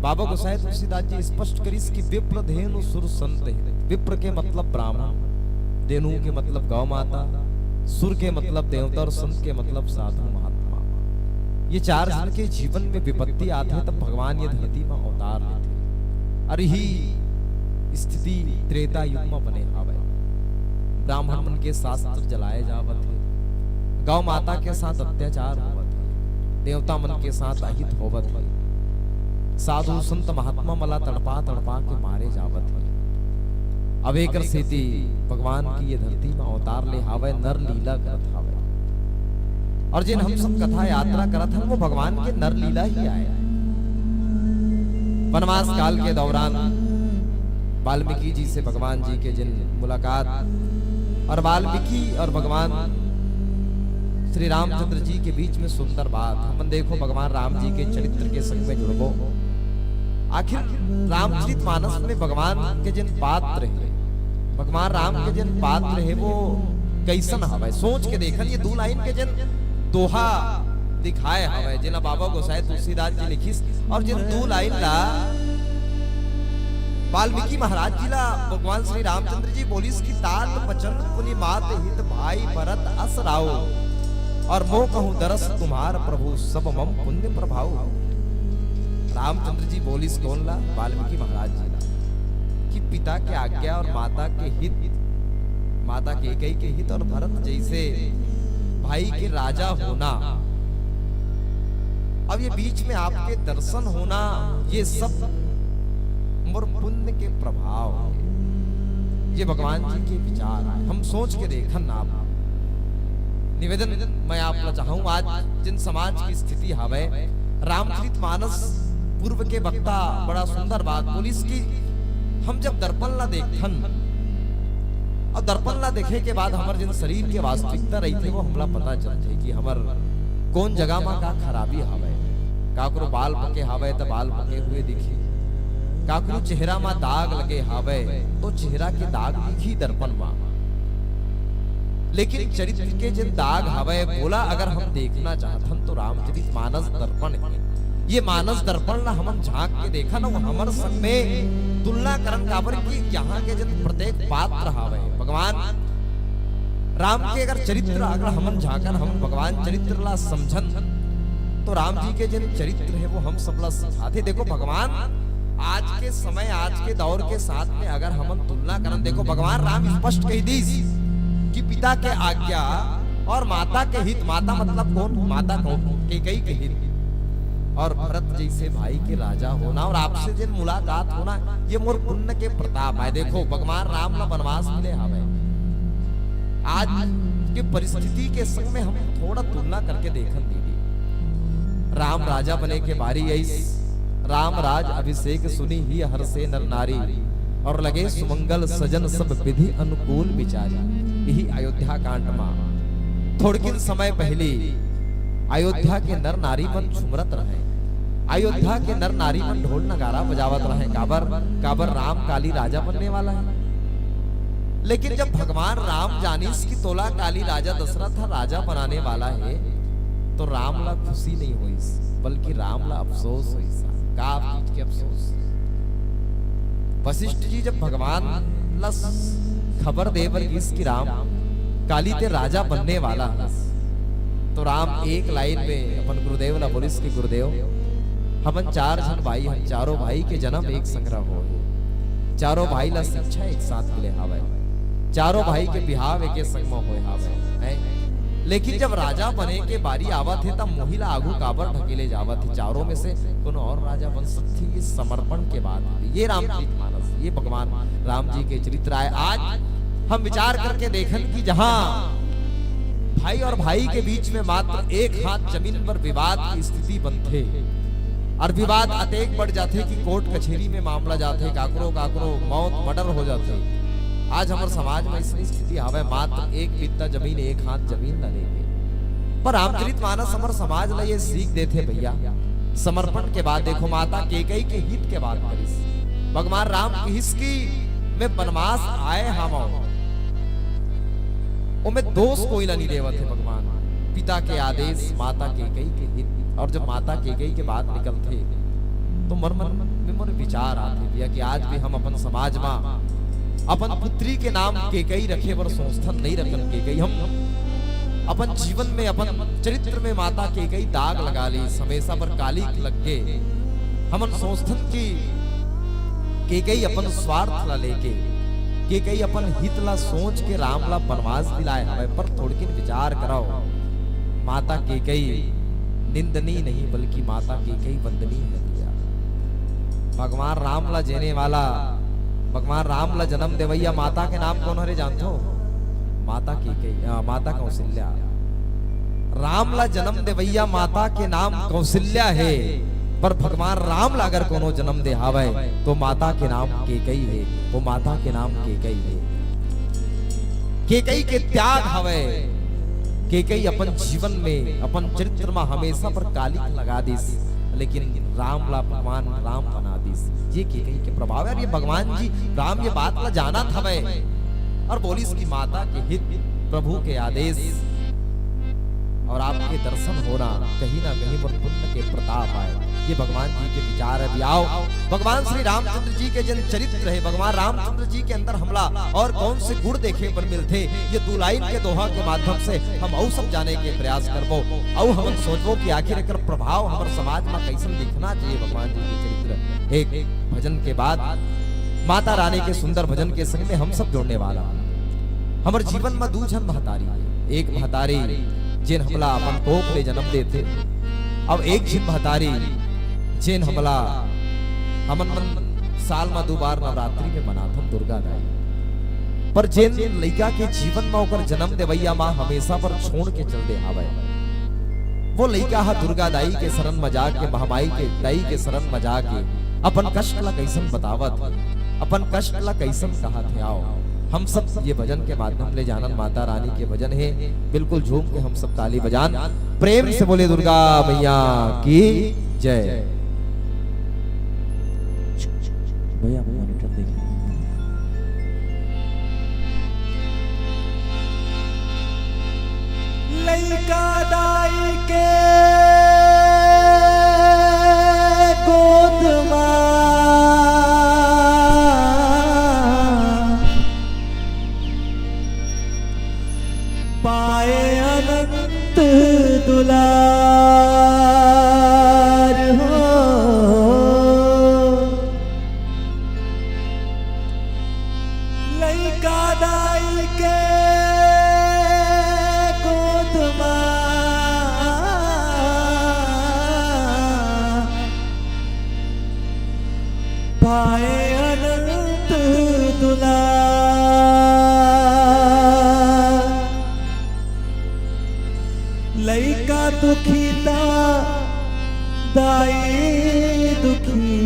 बाबा गोसाई तुलसीदास जी स्पष्ट करिस कि विप्र धेनु सुर संत हित। विप्र के मतलब ब्राह्मण, धेनु के मतलब गौ माता, सुर के मतलब देवता और संत के मतलब साधु महात्मा। ये चार झन के जीवन में विपत्ति आथे, तब भगवान ये धरती में अवतार लेथे। अरे ही स्थिति त्रेता युग में बने हावय। ब्राह्मण मन के शास्त्र जलाए जावत हे, गौ माता के साथ अत्याचार होवत हे, देवता मन के साथ अहित होवत हे, साधु संत महात्मा मन ला तड़पा तड़पा के मारे जावत हे। अब एकर सेती भगवान की ये धरती म अवतार ले हावय, नर लीला करत हावय। और जेन हम सब कथा यात्रा करत हन, वो भगवान के नर लीला ही आय। वनवास काल के दौरान वाल्मीकि जी से भगवान जी के जिन मुलाकात और वाल्मीकि और भगवान श्री रामचंद्र जी के बीच में सुंदर बात। हमन देखो भगवान राम जी के चरित्र के संग में जुड़बो। आखिर रामचरित मानस में भगवान के जिन पात्र हे, भगवान राम के जिन पात्र हे, वो कैसन हवय? सोच के देखन, ये दू लाइन के जिन दोहा दिखाए हवय, जेला बाबा गोसाई तुलसीदास जी लिखिस, और जिन दू लाइन ला वाल्मीकि महाराज जी ला भगवान श्री रामचंद्र जी बोलिस कि तात बचन पुनि मात हित भाई भरत अस राव, और मोह कहूँ दरस तुम्हार प्रभु सब मम पुण्य प्रभाव। रामचंद्र जी बोलिस कोन ला? वाल्मीकि महाराज जी ला, कि पिता के आज्ञा और माता के हित, माता कैकई के हित और भरत जैसे भाई के राजा होना, अब ये बीच में आपके दर्शन होना, ये सब मोर पुण्य के प्रभाव हे। ये भगवान जी के विचार आय, हम सोच के देखन आप। निवेदन मैं आप ला चाहूं, आज जिन समाज की स्थिति हवय, रामचरित मानस पूर्व के वक्ता बड़ा सुंदर बात बोलिस कि हम जब दर्पण ला देखथन, और दर्पण ला देखे के बाद हमर जिन शरीर के वास्तविकता रहिथे, वो हमला पता चलथे कि हमर कोन जगह म का खराबी हवय। काकरो बाल पके हवय, त बाल पके हुए दिखही। काकरो चेहरा म दाग लगे हवय, तो चेहरा के दाग दिखही दर्पण म। लेकिन चरित्र के जिन दाग हवय, वोला अगर हम देखना चाहथन, तो रामचरित मानस दर्पण हे। ये मानस दर्पण ला हमन झांक के देखन, अउ हमर संग में तुलना करन, काबर कि यहाँ के जिन प्रत्येक पात्र हवय, भगवान राम के अगर चरित्र अगर हमन झांकन, हम भगवान चरित्र ला समझन, तो राम जी के जिन चरित्र हे, वो हम सब ला सिखाथे। देखो, भगवान आज के समय, आज के दौर के साथ में अगर हमन तुलना करन, देखो, भगवान राम स्पष्ट कहि दिस कि पिता के आज्ञा और माता के हित, माता मतलब कोन? माता कोन? कैकई के हित। और भरत जैसे भाई के राजा होना और आपसे जिन मुलाकात होना, ये मोर पुण्य के प्रताप आय। देखो, भगवान राम ला वनवास मिले हवय। आज के परिस्थिति के संग में हम थोड़ा तुलना करके देखन दीदी। राम राजा बने के बारी आइस, राम राज अभिषेक सुनि हिय हर्षे नर नारी, और लगे सुमंगल सजन सब विधि अनुकूल विचारी। यही अयोध्या कांड मा थोड़किन समय पहले अयोध्या के नर नारी मन झुमरत रहे, अयोध्या के नर नारी मन ढोल नगारा बजावत रहे। काबर? काबर राम काली राजा बनने वाला हे। लेकिन जब भगवान राम जानिस कि तोला काली राजा दशरथ ह राजा बनाने वाला हे, तो राम ला खुशी नहीं होइस, बल्कि राम ला अफसोस होइस। का चीज के अफसोस? वशिष्ठ जी जब भगवान ला खबर दे बर गिस कि राम काली ते राजा बनने वाला हस, तो राम एक लाइन में अपन गुरुदेव ला बोलिस कि गुरुदेव, हमन चार झन भाई हन, चारों भाई के जन्म एक संग होय हे, चारों भाई ला शिक्षा एक साथ मिले हावय, चारों भाई के बिहाव एके संग म होय हावय, हैं? लेकिन जब राजा बने के बारी आवत हे, तब मोही ला आगू काबर ढकेले जावत हे? चारों में से कोनो और राजा बन सकथे? ये समर्पण के बात हे। ये रामचरित मानस, ये भगवान राम जी के चरित्र आय। आज हम विचार करके देखन कि जहाँ भाई और भाई के बीच में मात्र एक हाथ जमीन पर विवाद की स्थिति बनथे और विवाद अतेक बढ़ जाथे कि कोर्ट कचेरी में मामला जाथे, काकरो काकरो मौत, मर्डर हो जाथे। आज हमर समाज में अइसने स्थिति हावय, मात्र एक बित्ता जमीन, एक हाथ जमीन ला लेके। पर रामचरित मानस हमर समाज ला ये सीख देथे भैया, समर्पण के बाद देखो, माता केकई के हित के बात करिस। भगवान राम किहिस कि मैं बनवास आए हावंव, ओमे दोष कोई ला नहीं देवत हे भगवान। पिता के आदेश, माता केकई के हित, और जब माता केकई के बात निकलथे, तो मोर मन में मोर विचार आथे भैया कि आज भी हम अपन समाज मा अपन पुत्री के नाम केकई रखे बर सोचथन, नहीं रखन केकई। हम अपन जीवन में, अपन चरित्र में माता केकई दाग लगा लिस, हमेशा बर कालिख लग गे। हमन सोचथन कि केकई अपन स्वार्थ ला लेके, केकई अपन हित ला सोच के राम ला बनवास दिलाय हवय, पर थोड़किन विचार करव, माता केकई निंदनीय नहीं, बल्कि माता केकई वंदनीय हे भैया। भगवान राम ला जेने वाला भगवान राम ला जन्म देवइया माता के नाम कोन हरे जानथो? माता कैकेयी, अ, माता कौशल्या। राम ला जन्म देवइया माता के नाम कौशल्या हे, पर भगवान राम ला अगर कोनो जन्म दे हावय, तो माता के नाम कैकेयी हे, वो माता के नाम कैकेयी हे। कैकेयी के त्याग हावय, कैकेयी अपन जीवन में, अपन चरित्र में हमेशा बर कालिख लगा दिस, लेकिन राम ला भगवान राम बना दिस। ये कैकेयी के प्रभाव हे। और ये भगवान जी राम ये बात ला जानत हवय और बोलिस कि माता के हित, प्रभु के आदेश और आपके दर्शन होना कहीं ना कहीं मोर पुण्य के प्रताप आय। ये भगवान जी के विचार हे। अभी आओ, भगवान श्री रामचंद्र जी के जेन चरित्र हे, भगवान रामचंद्र जी के अंदर हमला और कौन से गुण देखे बर मिलथे, ये दू लाइन के दोहा के माध्यम से हम अउ सब जाने के प्रयास करबो, अउ हमन सोचबो कि आखिर एकर प्रभाव हमर समाज में कैसन दिखना चाहिए भगवान जी के चरित्र। एक भजन के बाद माता रानी के सुंदर भजन के संग में हम सब जुड़ने वाला हन। हमर जीवन में दू झन महतारी हे, एक महतारी जेन हमला अपन कोख ले जन्म देथे, अउ एक झिन महतारी जेन हमला, हमन मन साल में दू बार नवरात्रि में मनाथन दुर्गा दाई। पर जेन लइका के जीवन में ओकर जन्म देवइया माँ हमेशा बर छोड़ के चल दे हावय, वो लइका ह दुर्गा दाई के शरण में जाके, महामाई के दाई के शरण में जाके अपन कष्ट ला कैसन बतावत हे, अपन कष्ट ला कैसन कहत हे। आओ, हम सब ये भजन के माध्यम ले जानन, माता रानी के भजन हे। बिल्कुल झूम के हम सब ताली बजान, प्रेम से बोले दुर्गा मैया की जय। भैया, मॉनिटर देखिए। लइका दाई के गोद मा पाए अनंत दुलार हो। लइका दाई के गोद मा पाए अनंत दुलार। लइका दुखी त दाई दुखी,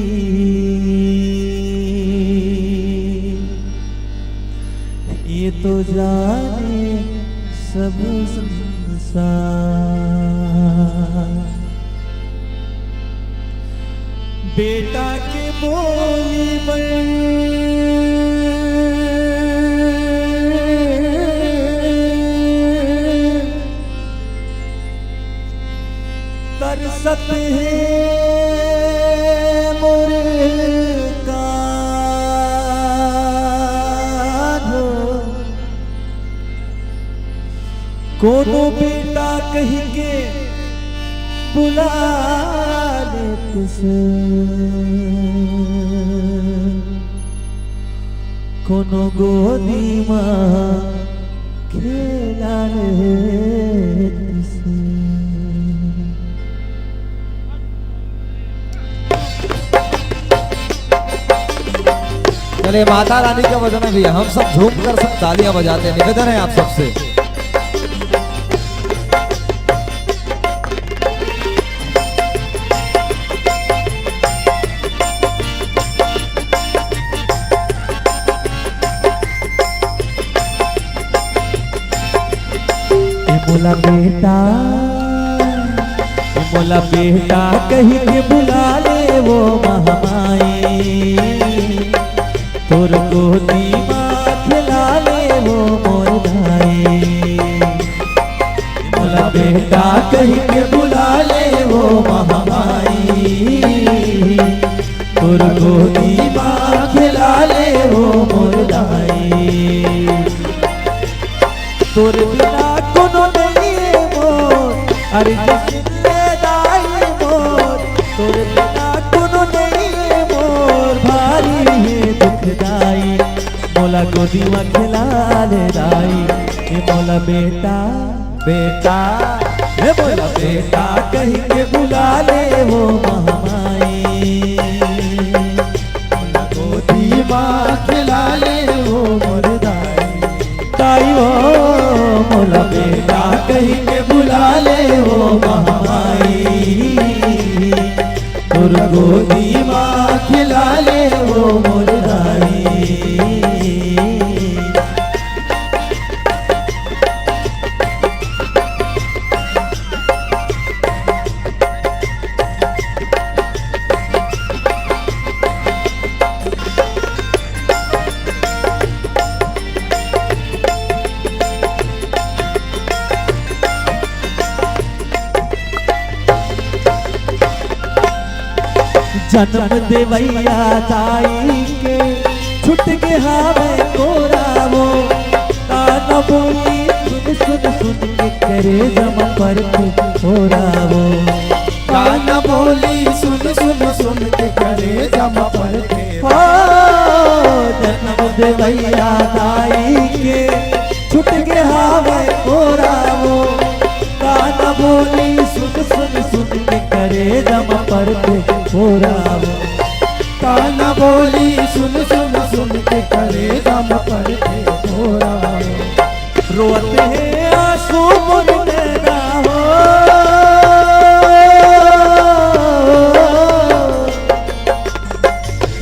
ये तो जाने सब संसार। बेटा के बोली बर तरसत हे मोर कान्हो। कोनो बेटा कहिके बुला लेतिस, कोनो गोदी मा खेला लेतिस। चलिए, माता रानी का भजन है भैया, हम सब झूम कर सब तालियां बजाते हैं, निवेदन है आप सबसे। ए मोला बेटा, ए मोला बेटा कहिके बुला ले वो महामाई, तोर गोदी मा खेला ले वो मोर दाई। ए मोला बेटा कहिके बुला ले वो महामाई, तोर गोदी मा खेला ले वो मोर दाई। तोर बिना कोनो नइ हे मोर, अरे जसिले दाई मोर। तोर बिना कोनो नइ हे मोर, भारी हे दुख दाई। मोला गोदी मा खेला ले दाई, ए मोला बेटा, बेटा, ए मोला बेटा कहिके बुला ले वो महामाई। मोला गोदी मा खेला गोदी मा खिला ले वो मोर दाई। जनम देवइया दाई के छुट गे हावय कोरा वो। ताना बोली सुन सुन सुन के करेजा म परथे फोरा वो। ताना बोली सुन सुन सुन के करेजा म परथे। हो, जनम देवइया दाई के छुट गे हावय कोरा वो। ताना बोली सुन सुन सुन के करेजा म परथे फोरा वो। ताना बोली सुन सुन सुन के करेजा म परथे फोरा वो। रोवत हे आंसू मोर नैना हो।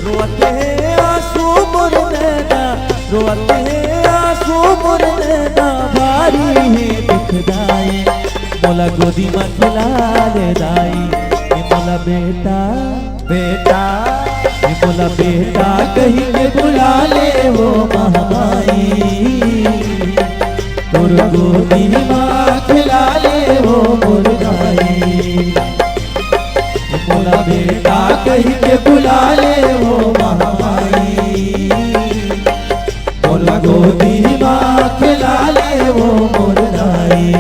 रोवत हे आंसू मोर नैना, रोवत हे आंसू मोर नैना, भारी हे दुखदाई। मोला गोदी म खिला ले दाई, ए मोला बेटा, बेटा, ए मोला बेटा कहि के बुला ले वो महमाई। तोर गोदी म खिला ले वो मोर दाई। मोला बेटा कहि के बुला ले वो महमाई। मोला गोदी म खिला ले वो मोर दाई।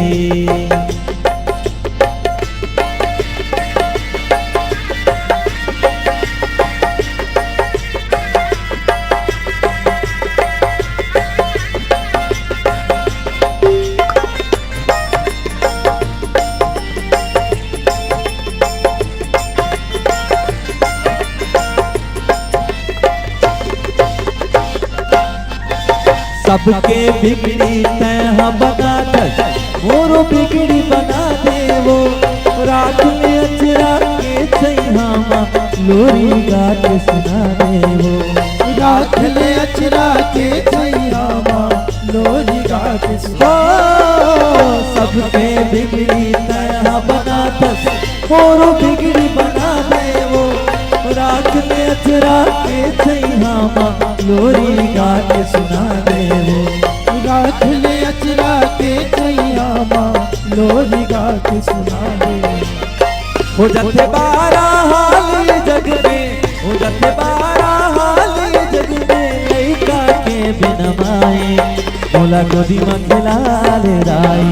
सबके बिगड़ी तैं ह बना दस, मोरो बिगड़ी बना देवो। राख ले अचरा के छैहा मा, लोरी गा के सुना देवो। राख ले अचरा के छैहा मा, लोरी गा के सुना। हो, सबके बिगड़ी तैं ह बना दस, मोरो बिगड़ी बना देवो। राख ले अचरा के छैहा मा, लोरी गा के सुना देवो। राख ले अचरा के छैहा मा, लोरी गा के सुना देवो। हो जाथे बारा हाल जग में, हो जाथे बारा हाल जग में, लइका के बिना माई। मोला गोदी म खिला ले दाई,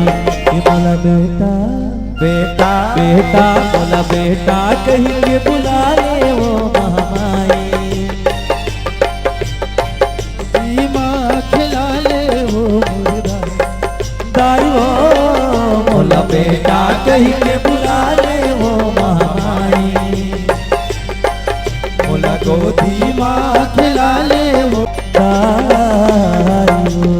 ए मोला बेटा, बेटा, बेटा, मोला बेटा कहि के बुला ले वो महमाई। गोदी म खिला ले वो मोर दाई। दाई वो मोला बेटा कहि के बुला ले वो महमाई। मोला गोदी म खिला ले वो दाई वो।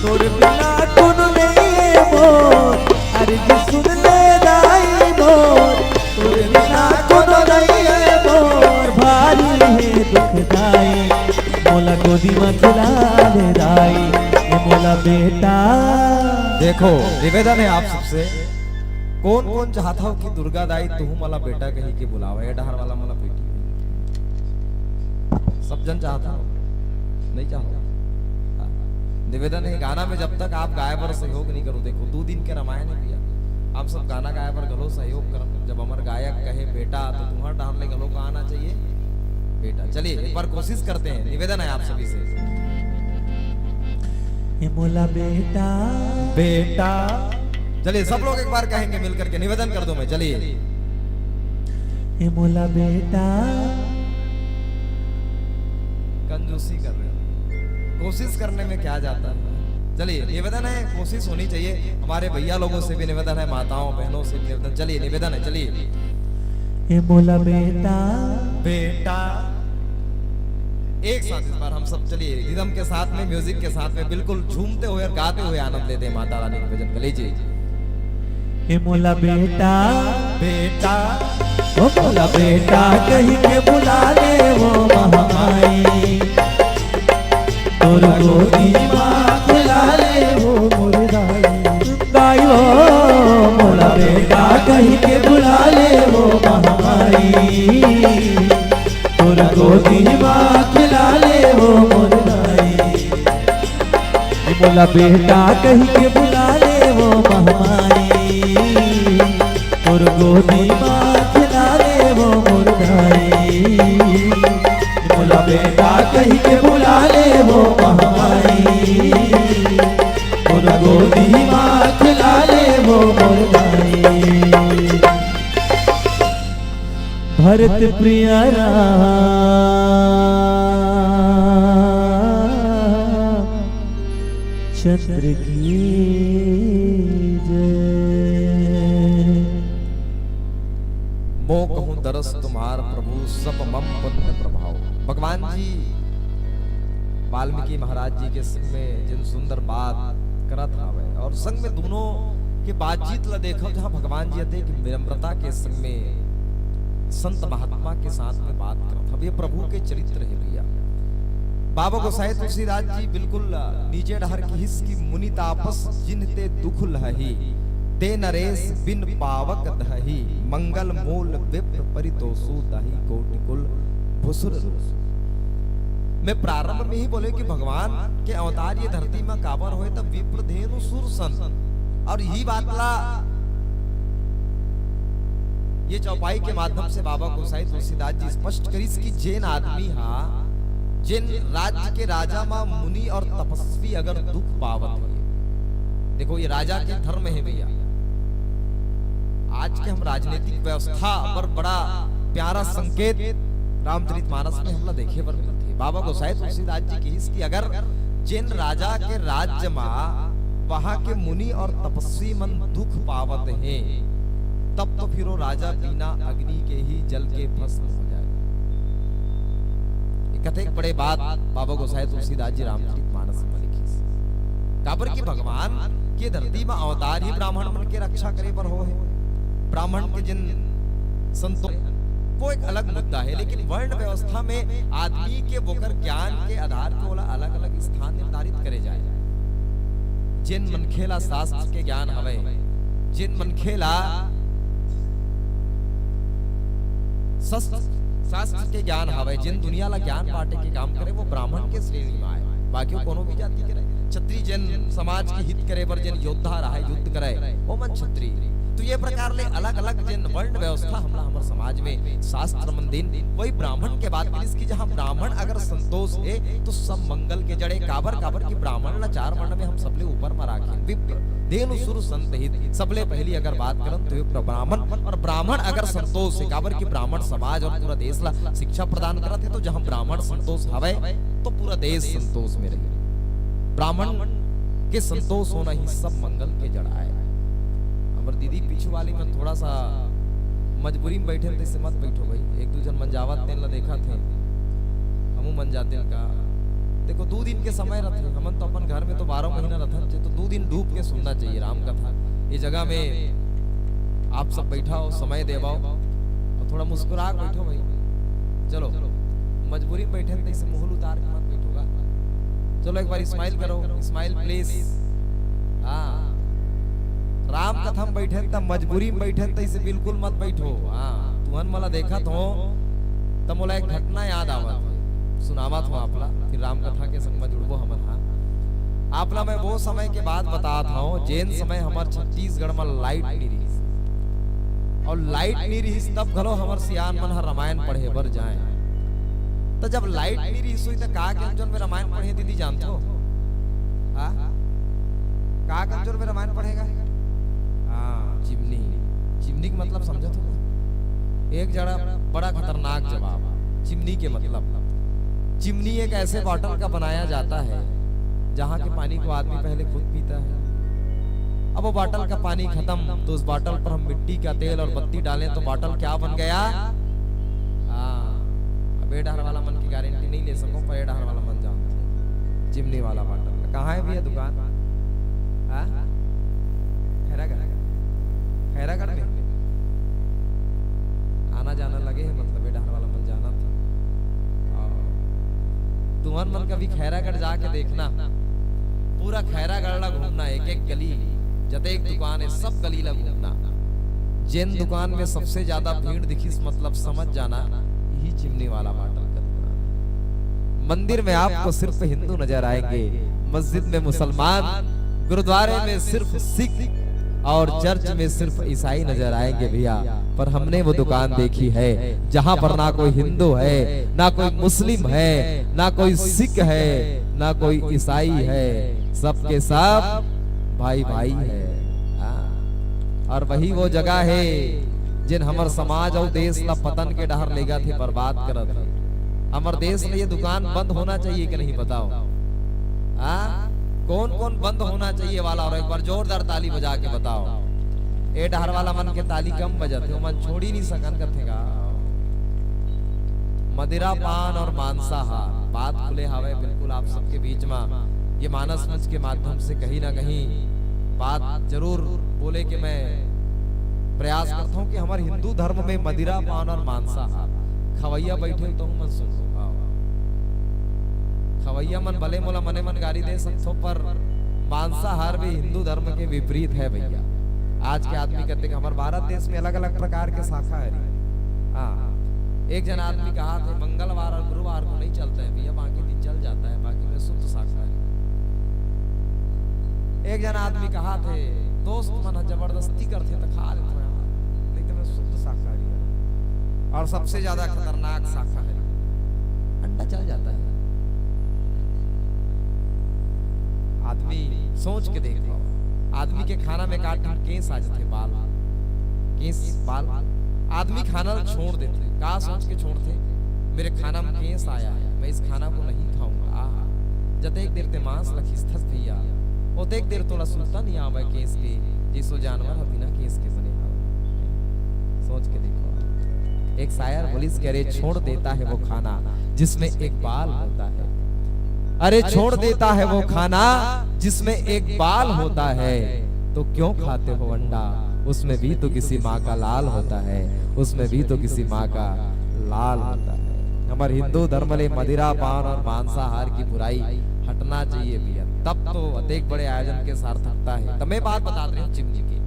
तोर बिना कोनो नइ हे मोर, अरजी सुन ले दाई मोर। तोर बिना कोनो नइ हे मोर, भारी हे दुखदाई। मोला गोदी म खिला ले दाई, ए मोला बेटा। देखो, निवेदन है आप सबसे, कौन कौन चाहत हव कि दुर्गा दाई तुहू मोला बेटा कहि के बुलावा, ए डहर वाला मोला बेटी। सब जन चाहत हव, नहीं चाहो? हाँ। निवेदन है, गाना में जब तक आप गाए बर सहयोग नहीं करो, देखो, दू दिन के रामायण है भैया, आप सब गाना गाए बर घलो सहयोग करन। जब हमर गायक कहे बेटा, तो तुम्हार डहर ले घलो का आना चाहिए? बेटा। चलिए, एक बार कोशिश करते हैं, निवेदन है आप सभी से। ए मोला बेटा, बेटा। चलिए, सब लोग एक बार कहेंगे मिल करके, निवेदन कर दूं मैं। चलिए। ए मोला बेटा। कंजूसी कर रहे हो, कोशिश करने में क्या जाता है। चलिए, निवेदन है, कोशिश होनी चाहिए। हमारे भैया लोगों से भी निवेदन है, माताओं बहनों से भी निवेदन। चलिए, निवेदन है, चलिए। ए मोला बेटा। बेटा। एक साथ इस बार हम सब चलिए, रिदम के साथ में, म्यूजिक के साथ में बिल्कुल झूमते हुए और गाते हुए आनंद लेते हैं माता रानी के भजन का। लीजिए। ए मोला बेटा। बेटा। ओ मोला बेटा कहि के बुला ले वो महामाई, तोर गोदी मा खेला ले वो मोर दाई। दाई ओ मोला बेटा कहि के बुला ले वो महामाई, तोर गोदी मा खेला ले वो मोर दाई। ए मोला बेटा कहि के बुला ले वो महामाई, तोर गोदी मा खेला ले वो मोर दाई। ए मोला बेटा कहि के बुला ले वो महामाई, तोर गोदी मा खेला ले वो मोर दाई। भरत प्रिया राम चंद्र की जय। मोह कहूँ दरस तुम्हार प्रभु, सब मम पुण्य प्रभाव। भगवान जी वाल्मीकि महाराज जी के संग में जिन सुंदर बात करत हावय और संग में दोनों के बातचीत ला देखव, जहाँ भगवान जी अतेक विनम्रता के संग में संत महात्मा के साथ में बात करत हवे। ये प्रभु के चरित्र हे भैया। बाबा गोसाई तुलसीदास जी बिल्कुल नीचे डहर किहिस कि मुनि तापस जिन ते दुख लहही, ते नरेश बिन पावक दहही, मंगल मूल विप्र परितोषु दही कोटि कुल भुसुर रोसु। मैं प्रारंभ में ही बोले कि भगवान के अवतार ये धरती में काबर होय, तब विप्र धेनु सुर सन। और यही बात ला ये चौपाई के माध्यम से बाबा गोसाई तुलसीदास जी स्पष्ट करिस कि जेन आदमी हा, जेन राज्य के राजा मा मुनि और तपस्वी अगर दुख पावत हे, देखो ये राजा के धर्म हे भैया। आज के हम राजनीतिक व्यवस्था पर बड़ा प्यारा संकेत रामचरित मानस में हमला देखे बर मिलथे। बाबा गोसाई तुलसीदास जी किहिस कि अगर जेन राजा के राज्य मा वहां के मुनि और तपस्वी मन दुख पावत हे, तब तो फिर वो राजा बिना अग्नि के ही जल के भस्म हो जाए। ये कतेक बड़े बात बाबा गोसाई तुलसीदास जी रामचरित मानस में लिखिस। काबर कि भगवान के धरती में अवतार ही ब्राह्मण मन के रक्षा करे बर हो हे। ब्राह्मण के जिन संतो, वो एक अलग मुद्दा है, लेकिन वर्ण व्यवस्था में आदमी के वोकर ज्ञान के आधार पे ओला अलग-अलग स्थान निर्धारित करे जाए। जिन मनखे ला शास्त्र के ज्ञान हवय, जिन मनखे ला शस्त्र, शास्त्र के ज्ञान हवय, जिन दुनिया ला ज्ञान बांटे के काम करे, वो ब्राह्मण के श्रेणी में आए, बाकी वो कोनो भी जाति के रहे। क्षत्रिय जेन समाज के हित करे बर जेन योद्धा रहे, युद्ध करे, वो मन क्षत्रिय। तो ये प्रकार ले अलग-अलग जेन वर्ण व्यवस्था हमला हमर समाज में शास्त्र मन दिन, वही ब्राह्मण के बात करिस कि जहाँ ब्राह्मण अगर संतोष हे, तो सब मंगल के जड़ हे। काबर, काबर कि ब्राह्मण ला चार वर्ण में हम सबले ऊपर में राखेन। विप्र, धेनु सुर संत हित, सबले पहली अगर बात करन तो विप्र ब्राह्मण, और ब्राह्मण अगर संतोष हे, काबर कि ब्राह्मण समाज और पूरा देश ला शिक्षा प्रदान करत हे, तो जहाँ ब्राह्मण संतोष हवय, तो पूरा देश संतोष में रही। ब्राह्मण के संतोष होना ही सब मंगल के जड़ आय। हमर दीदी पीछू वाली मन थोड़ा सा मजबूरी में बैठे, तइसे मत बैठो भाई। एक दू झन मन जावत तेन ला देखत हे, हमू मन जाते का। देखो, दू दिन के समय रथे, हमन तो अपन घर में तो बारह महीना रथन, तो दू दिन डूब के सुनना चाहिए राम कथा। ये जगह में आप सब बैठा हो, समय देवाओ और थोड़ा मुस्कुरा के बैठो भाई। चलो, मजबूरी में बैठे, तइसे मुंह उतार के मत बैठो गा। चलो, एक बार smile करो, smile please। हाँ, राम कथा में बैठे, तब मजबूरी में बैठे, तइसे बिल्कुल मत बैठो। हाँ, तुहन मला देखत हो, तब मोला एक घटना याद आवत हे, सुनावत हो आपला, फिर राम कथा के संग में जुड़बो हमन। हाँ, आपला मैं वो समय के बात बतात हूँ, जेन समय हमर छत्तीसगढ़ में लाइट नहीं रही, और लाइट नहीं रहिस तब घलो हमर सियान मन ह रामायण पढ़े बर जाए। त जब लाइट नहीं रहिस होही त का के अंजोर में रामायण पढ़े दीदी, जानथो? आ? का के अंजोर में रामायण पढ़ेगा? हाँ, चिमनी। चिमनी के मतलब समझत हो? एक जड़ा बड़ा खतरनाक जवाब। चिमनी के मतलब, चिमनी एक ऐसे बॉटल का बनाया जाता है जहाँ के पानी को आदमी पहले खुद पीता है। अब वो बॉटल का पानी खत्म, तो उस बॉटल पर हम मिट्टी का तेल और बत्ती डालें, तो बॉटल क्या बन गया? हाँ, अब ए डहर वाला मन की गारंटी नहीं ले सको, पर ए डहर वाला मन जानते हैं। चिमनी वाला बॉटल कहाँ है भैया दुकान? हाँ, खैरागढ़, खैरागढ़ में। जाना लगे हे, मतलब ये डहर वाला मन जानत हे। और तुमन मन कभी खैरागढ़ जाके देखना, पूरा खैरागढ़ ला घूमना, एक एक गली, जतेक दुकान हे सब गली ला घूमना। जेन दुकान में सबसे ज्यादा भीड़ दिखिस, मतलब समझ जाना यही चिमनी वाला बाटल का दुकान। मंदिर में आपको सिर्फ हिंदू नजर आएंगे, मस्जिद में मुसलमान, गुरुद्वारे में सिर्फ सिख और चर्च में सिर्फ ईसाई नजर आएंगे भैया। पर हमने वो दुकान देखी है जहां पर ना कोई हिंदू है, ना कोई मुस्लिम है, ना कोई सिख है, ना कोई ईसाई है, सबके सब भाई भाई है। हाँ। और वही वो जगह हे जेन हमर समाज अउ देश ला पतन के डहर लेगत हे, बर्बाद करत हे। हमर देश में ये दुकान बंद होना चाहिए कि नहीं, बताओ? हाँ, कौन कौन बंद होना चाहिए वाला, और एक बार जोरदार ताली बजा के बताओ। ए डहर वाला मन के ताली कम बजत हे, ओमन छोड़ ही नहीं सकन कथे का। मदिरा पान और मांसाहार, बात खुले हवे बिल्कुल आप सबके बीच में। ये मानस मंच के माध्यम से कहीं ना कहीं बात जरूर बोले के मैं प्रयास करता हूँ कि हमर हिंदू धर्म में मदिरा पान और मांसाहार, खवैया बैठे हो तो मन सुन लो। खवैया मन भले मोला मने मन गारी दे सकथो, पर मांसाहार भी हिंदू धर्म के विपरीत है भैया। आज के आदमी कहते कि हमर भारत देश में अलग-अलग प्रकार के शाकाहारी। हाँ, एक जन आदमी कहा थे, "मंगलवार और गुरुवार को नहीं चलता है भैया, बाकी दिन चल जाता है, बाकी मैं शुद्ध शाकाहारी।" एक जन आदमी कहा थे, "दोस्त मन ह जबरदस्ती करथे त खा लेथो यार, नहीं तो मैं शुद्ध शाकाहारी हूँ।" और सबसे ज्यादा खतरनाक शाकाहारी, अंडा चल जाता है। आदमी सोच के देखो, आदमी के खाना में का ठन केस आ जाथे, बाल, केस, बाल। आदमी खाना ल छोड़ देथे, का सोच के छोड़थे? मेरे खाना में केस आया है, मैं इस खाना को नहीं खाऊंगा। आहा, जतेक देर ते मांस ल खिसथस भैया, ओतेक देर तोला सुरता नहीं आवे केस के, जैसो जानवर ह बिना केस के बने हवे। सोच के देखो, एक शायर बोलिस के, "अरे छोड़ देता है वो खाना जिसमें एक बाल होता है, अरे छोड़ देता है वो खाना जिसमें एक बाल होता है, तो क्यों खाते हो अंडा, उसमें भी तो किसी माँ का लाल होता है, उसमें भी तो किसी माँ का लाल होता है।" हमर हिंदू धर्म ले मदिरा पान और मांसाहार की बुराई हटना चाहिए भैया, तब तो अतेक बड़े आयोजन के सार्थकता है। त मैं बात बतात रहे हूँ चिमनी के।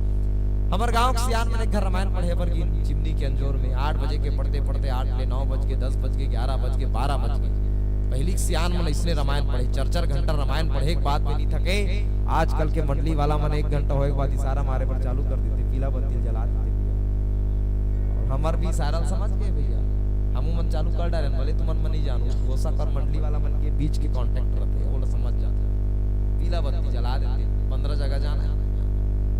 हमर गांव के सियान मन एक घर रामायण पढ़े बर गिन चिमनी के अंजोर में। आठ बजे के पढ़ते पढ़ते आठ ले नौ बज के, दस बज के, ग्यारह बज के, बारह बज के। पहिली के सियान मन इसने रामायण पढ़े, चार चार घंटा रामायण पढ़े के बाद भी नहीं थके। आजकल के मंडली वाला मन एक घंटा होए के बाद इशारा मारे बर चालू कर देथे, पीला बत्ती जला देथे। और हमर भी इशारा ल समझ गए भैया, हमू मन चालू कर डारेन, भले तुमन मन नहीं जानो, घोषक और मंडली वाला मन के बीच के कॉन्टैक्ट रहते, ओला समझ जाते। पीला बत्ती जला देते, पंद्रह जगह जाना है,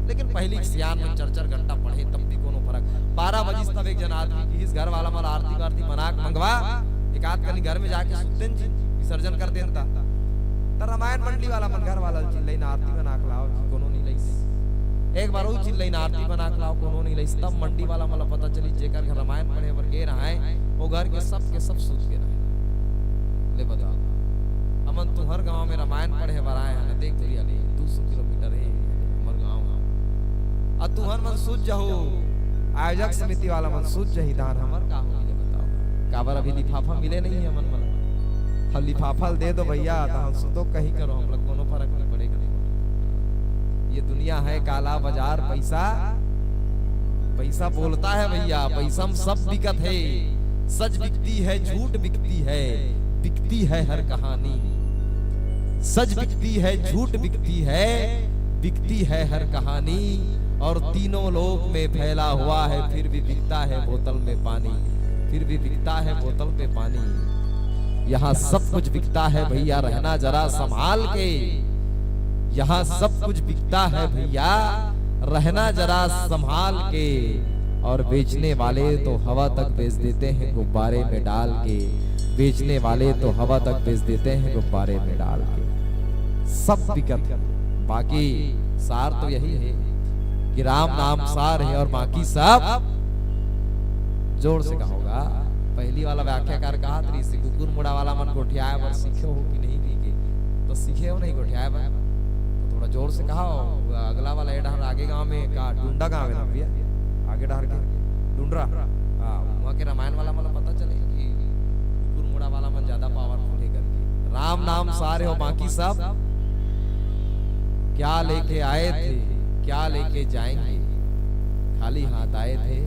लेकिन पहिली के सियान मन चार चार घंटा पढ़े, तब भी कोनो फरक। बारह बजिस तब एक जन आदमी किहिस, "घर वाला मन आरती वारती बना के मंगवा, एक आध कनी घर में जाके सुतेन जी, विसर्जन कर देन ता।" त रामायण मंडली वाला मन घर वाला ल चिल्लई ना, "आरती बना के लाओ जी," कोनो नहीं लइस। एक बार अउ चिल्लई ना, "आरती बना के लाओ," कोनो नहीं लइस। तब मंडी वाला मन ल पता चली, जेकर घर रामायण पढ़े बर गे रहय, वो घर के सब के सब सूत गे रहय। ले बताओ, हमन तुंहर गांव में रामायण पढ़े बर आए हन, देख दुरिया ले दू सौ किलोमीटर हे हमर गांव। अब तुंहर मन सूत जाहू, आयोजक समिति वाला मन सूत जाही, धान हमर का होही, ले बताओ। काबर अभी लिफाफा मिले नहीं है हमन मन ल? हम लिफाफा ल दे दो भैया, त हम सुतो कहीं करो, हमला कोनो फरक नहीं पड़ेगा। ये दुनिया है काला बाजार, पैसा, पैसा बोलता है भैया, पैसा में सब बिकत है। सच बिकती है, झूठ बिकती है, बिकती है हर कहानी। सच बिकती है, झूठ बिकती है, बिकती है हर कहानी। और तीनों लोक में फैला हुआ है, फिर भी बिकता है बोतल में पानी, फिर भी बिकता है बोतल में पानी। यहाँ सब कुछ बिकता है भैया, रहना जरा संभाल के। यहाँ सब कुछ बिकता है भैया, रहना जरा संभाल के। और बेचने वाले तो हवा तक बेच देते हैं गुब्बारे में डाल के, बेचने वाले तो हवा तक बेच देते हैं गुब्बारे में डाल के। सब बिकत है, बाकी सार तो यही है कि राम नाम सार है और बाकी सब, जोर से कहोगा। पहिली वाला व्याख्याकार कहा थी, "कुकुर मुड़ा वाला मन गोठियाए बर सीखे हो कि नहीं?" कहिके, तो सीखे हो नहीं गोठियाए बर? तो थोड़ा जोर से कहा। अगला वाला ये डहर आगे गांव में का, डुंडा गांव है ना भैया, आगे डहर के डुंडरा, हाँ, वहाँ के रामायण वाला मन ला पता चले कि कुकुर मुड़ा वाला मन ज्यादा पावरफुल हे करके। राम नाम सार हे, बाकी सब क्या लेके आए थे, क्या लेके जाएंगे, खाली हाथ आए थे।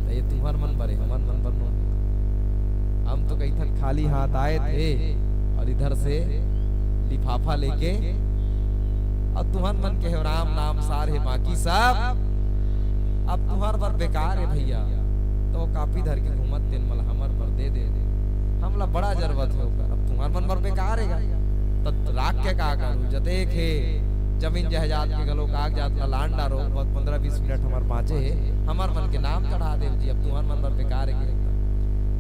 त ये तुम्हर मन बर हे, हमर मन बर नो। हम तो कहिथन खाली हाथ आए थे और इधर से लिफाफा लेके, और तुम्हर मन के हे राम नाम सार हे, बाकी सब अब तुम्हर बर बेकार हे भैया। तो वो कापी धर के घूमत तेन मन ला हमर बर दे दे। हमला बड़ा जरूरत हे ओकर, अब तुम्हर मन बर बेकार हे गा। त राख के का करूँ, जतेक हे जमीन जायदाद के घलो कागजात ला लान डारो, बस पंद्रह बीस मिनट हमर बाँचे हे, हमर मन के नाम चढ़ा देव जी, अब तुम्हर मन बर बेकार हे के।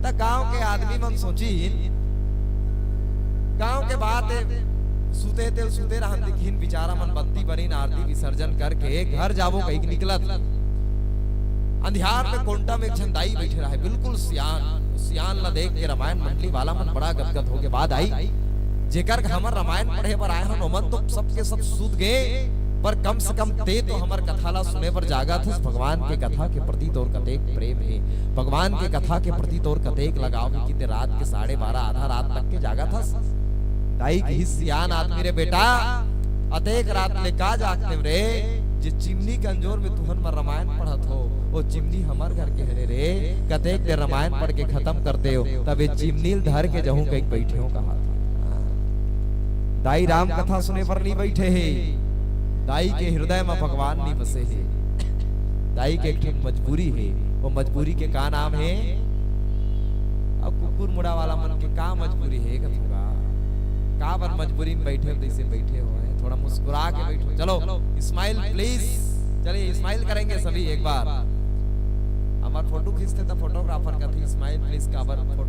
त गांव के आदमी मन सोचिन, गांव के बात हे, सुते तेल सुते रहन, दिखिन बिचारा मन बत्ती बरिन आरती विसर्जन करके घर जाबो कहिके निकलत। अंधियार में कोंटा में एक झन दाई बइठे रहय, बिल्कुल सियान। सियान ला देख के रामायण मंडली वाला मन बड़ा गदगद होके, बा दाई, जेकर हमर रामायण पढ़े बर आए हन, ओमन तो सबके सब सुत गे, पर कम से कम तें तो हमर कथा ला सुने बर जागत हस। भगवान के कथा के प्रति तोर कतेक प्रेम हे, भगवान के कथा के प्रति तोर कतेक लगाव हे कि तें रात के साढ़े बारह, आधा रात तक के जागत हस। दाई कहिस, सियान आदमी रे बेटा, अतेक रात ले का जागतेव रे? जे चिमनी के अंजोर में तुहन बर रामायण पढ़त हो, वो चिमनी हमर घर के हरे रे। कतेक देर रामायण पढ़ के खतम करतेव, तब ये चिमनी ल धर के जहूं कहिके बइठे हों कहा था। दाई राम कथा सुने बर नइ बइठे हे, दाई के हृदय म भगवान नइ बसे हे। दाई के एक ठन मजबूरी हे, वो मजबूरी के का नाम हे? अब कुकुर मुड़ा वाला मन के का मजबूरी हे कथों गा? काबर मजबूरी में बइठे हो, तइसे बइठे हो, हैं? थोड़ा मुस्कुरा के बइठो। चलो, smile please। चलिए, smile करेंगे सभी एक बार। हमर फोटो खींचथे त photographer कथे, "Smile please।" काबर फोटो,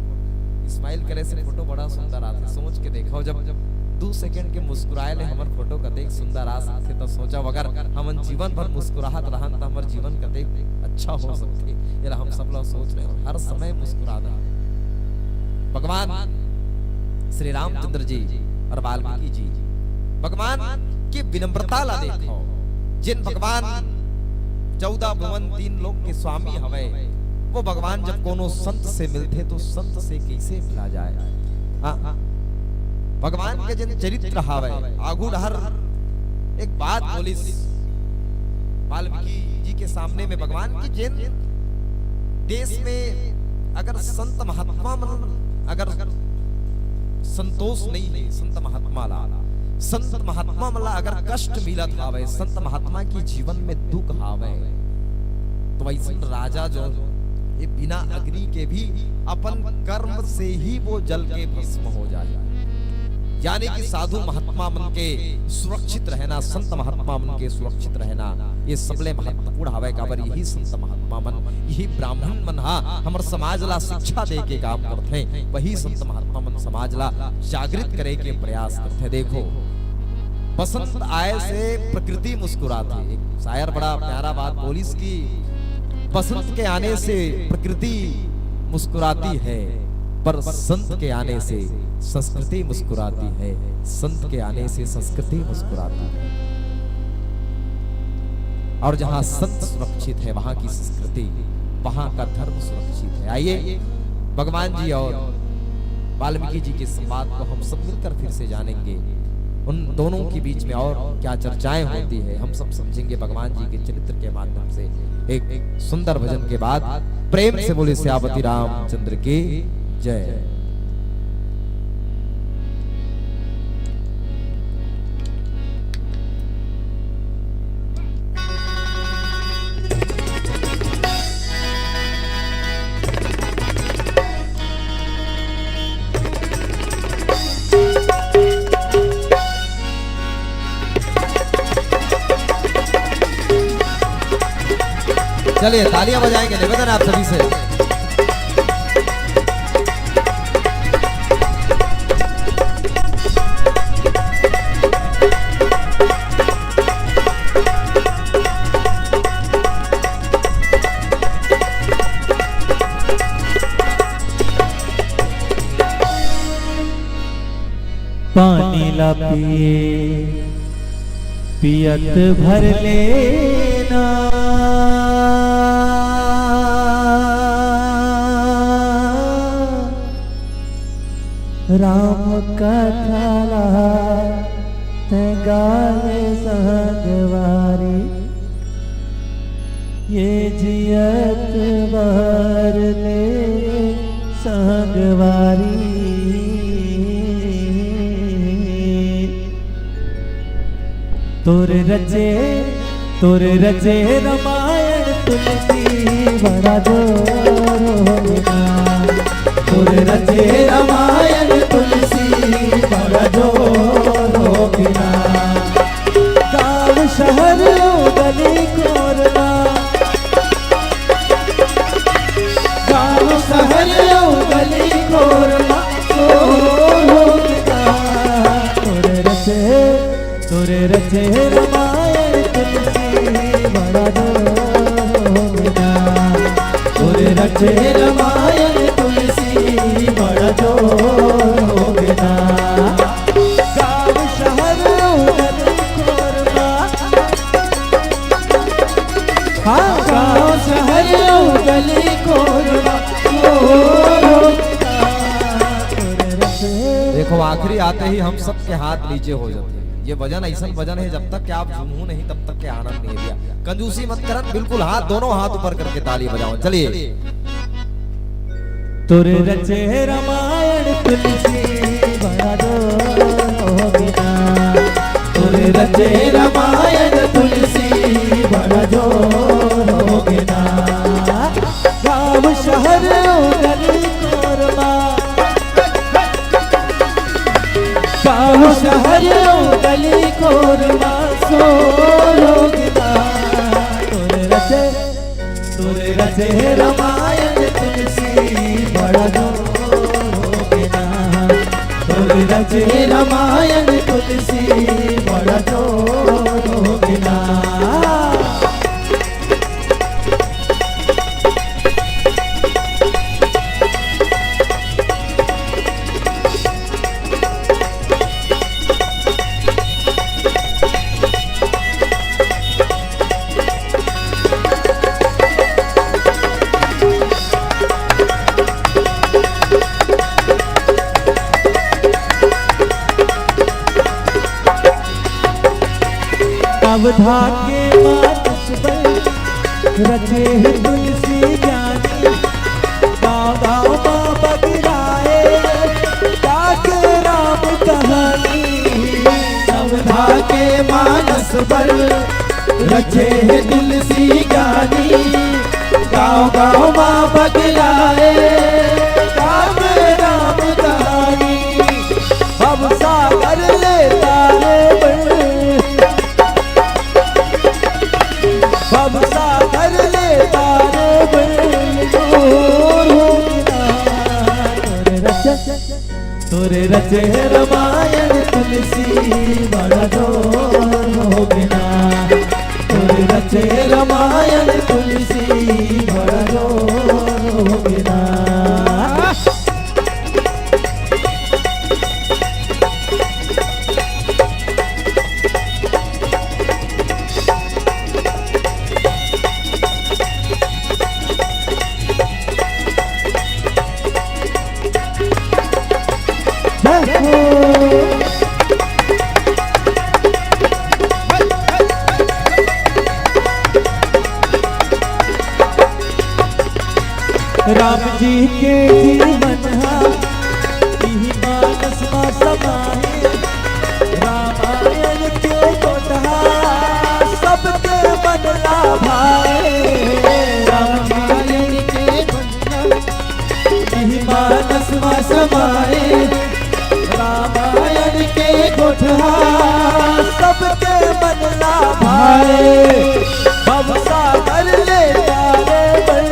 smile करे से फोटो बड़ा सुंदर आथे। सोच के देखो, जब दू सेकंड के मुस्कुराए ले हमर फोटो कतेक सुंदर आ सकथे, त सोचव, अगर हमन जीवन भर मुस्कुराहत रहन, त हमर जीवन कतेक अच्छा हो सकथे। एला हम सब ला सोच रहे और हर समय मुस्कुरात रहन। भगवान श्री रामचंद्र जी और वाल्मीकि जी, भगवान के विनम्रता ला देखो, जेन भगवान चौदह भुवन तीन लोक के स्वामी हवय, वो भगवान जब कोनो संत से मिलथे तो संत से कइसे मिला जाए? हाँ, भगवान के जेन चरित्र हवय, आगू डहर एक बात बोलिस वाल्मीकि जी के सामने में भगवान की, जेन देश में अगर संत महात्मा मन अगर संतोष नइ हे, संत महात्मा ला, संत महात्मा मन ला अगर कष्ट मिलत हावय, संत महात्मा के जीवन में दुख हावय, तो वइसन राजा जो ये बिना अग्नि के भी अपन कर्म से ही वो जल के भस्म हो जाए। यानी कि साधु महात्मा मन के सुरक्षित रहना, संत महात्मा मन के सुरक्षित रहना, ये सबले महत्वपूर्ण हावय। काबर यही संत महात्मा मन, यही ब्राह्मण मन हा हमर समाज ला शिक्षा दे के काम करथे। वही संत महात्मा मन समाज ला जागृत करे के प्रयास करथे। देखो, बसंत आए से प्रकृति मुस्कुराथे। एक शायर बड़ा प्यारा बात बोलिस कि बसंत के आने से प्रकृति मुस्कुराती है, पर संत के आने से संस्कृति मुस्कुराती है, संत के आने से संस्कृति मुस्कुराती है। और जहाँ संत सुरक्षित है, वहाँ की संस्कृति, वहाँ का धर्म सुरक्षित है। आइए, भगवान जी और वाल्मीकि जी के संवाद को हम सब मिलकर फिर से जानेंगे। उन दोनों के बीच में और क्या चर्चाएं होती है, हम सब समझेंगे भगवान जी के चरित्र के माध्यम से। एक सुंदर भजन के बाद प्रेम से बोले सियापति रामचंद्र की जय। चलिए, तालियां बजाएंगे, निवेदन है आप सभी से। पानी ला पिए पियत भर लेना। राम कथा ला तैं गाले संगवारी, ये जियत बर ले संगवारी। तोर रचे, तोर रचे रमायण तुलसी बड़ा जोर हो गे ना। तोर रचे रमायण तुलसी बड़ा जोर हो गे ना। गाँव शहर गली कोरमा, गाँव शहर गली कोरमा, शोर हो गे ना। तोर रचे, तोर रचे रमायण तुलसी बड़ा जोर हो गे ना। तोर रचे रमायण तुलसी बड़ा जोर हो गे ना। गाँव शहर गली कोरमा, हाँ, गाँव शहर गली कोरमा, शोर हो गे ना। तोर रचे देखो, आखिरी आते ही हम सबके हाथ नीचे हो जाते हैं। ये भजन ऐसा भजन है, जब तक कि आप झूमू नहीं, तब तक के आनंद नहीं दिया। कंजूसी मत करन, बिल्कुल हाथ, दोनों हाथ ऊपर करके ताली बजाओ। चलिए। तोर रचे रमायण तुलसी बड़ा जोर हो गे ना। तोर रचे रमायण तुलसी बड़ा जोर हो गे ना। गाँव शहर गली कोरमा, गाँव शहर गली कोरमा, शोर हो गे ना। तोर रचे, तोर रचे रमायण तुलसी बड़ा जोर हो गे ना। तोर रचे रमायण तुलसी बड़ा जोर हो गे ना। अवधा के मानस बल रचे हे तुलसी ज्ञानी, गाँव गाँव मा बगराए, गाके राम कहानी। अवधा के मानस बल रचे हे तुलसी ज्ञानी, गाँव गाँव मा बगराए, गाके राम कहानी। भव सागर ले तारे बन, भव सागर ले तारे बन, जोर हो गे ना। तोर रचे, तोर रचे रमायण तुलसी बड़ा जोर हो गे ना। तोर रचे रमायण तुलसी बड़ा जोर हो गे ना। राम जी के जीवन हा इही मानस मा समाए, रामायण के कोटहा सबके मन ला भाए। रामायण के कोटहा इही मानस मा समाए, रामायण के कोटहा सबके मन ला भाए। भव सागर ले तारे बन,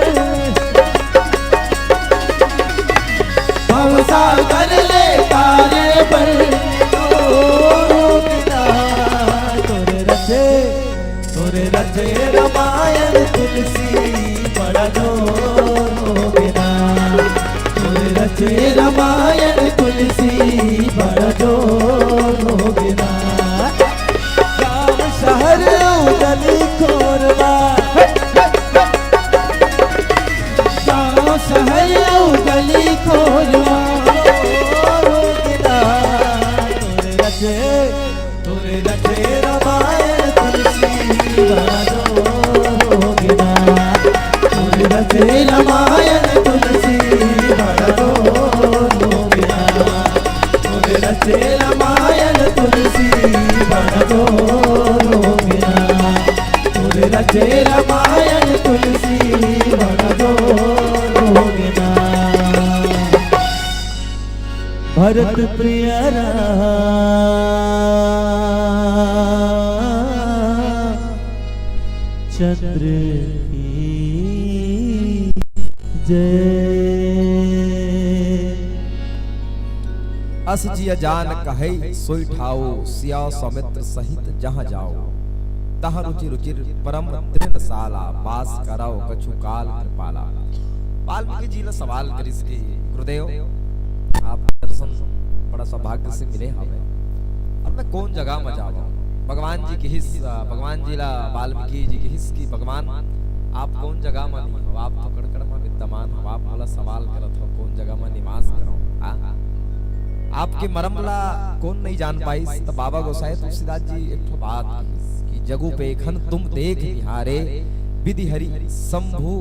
भव सागर ले तारे बन, तोर रचे, तोर रचे रमायण तुलसी बड़ा जोर हो गे ना। तोर रचे रमायण तुलसी बड़ा जोर हो गे ना। गाँव शहर गली कोरमा, गाँव शहर गली कोरमा, भरत प्रिय रामचंद्र की जय। अस जिय जान कहै सोई ठाओ, सिया सौमित्र सहित जहाँ जाओ। तहाँ रुचि रुचिर परम तृण साला, बास करौ कछु काल कृपाला। वाल्मीकि जी ला सवाल करिस कि गुरुदेव, आप दर्शन बड़ा सौभाग्य से मिले हवे, अब मैं कौन जगह में जावा? भगवान जी किहिस, अ, भगवान जी ला वाल्मीकि जी किहिस कि भगवान, आप कौन जगह में नहीं हो, आप तो कण कण में विद्यमान हो, आप मोला सवाल करत हो कौन जगह में निवास करो, हाँ? आपके मरम ला कौन नहीं जान पाइस? त बाबा गोसाई तुलसीदास जी एक ठो बात किहिस कि जगु पेखन तुम देख निहारे, विधि हरि शंभु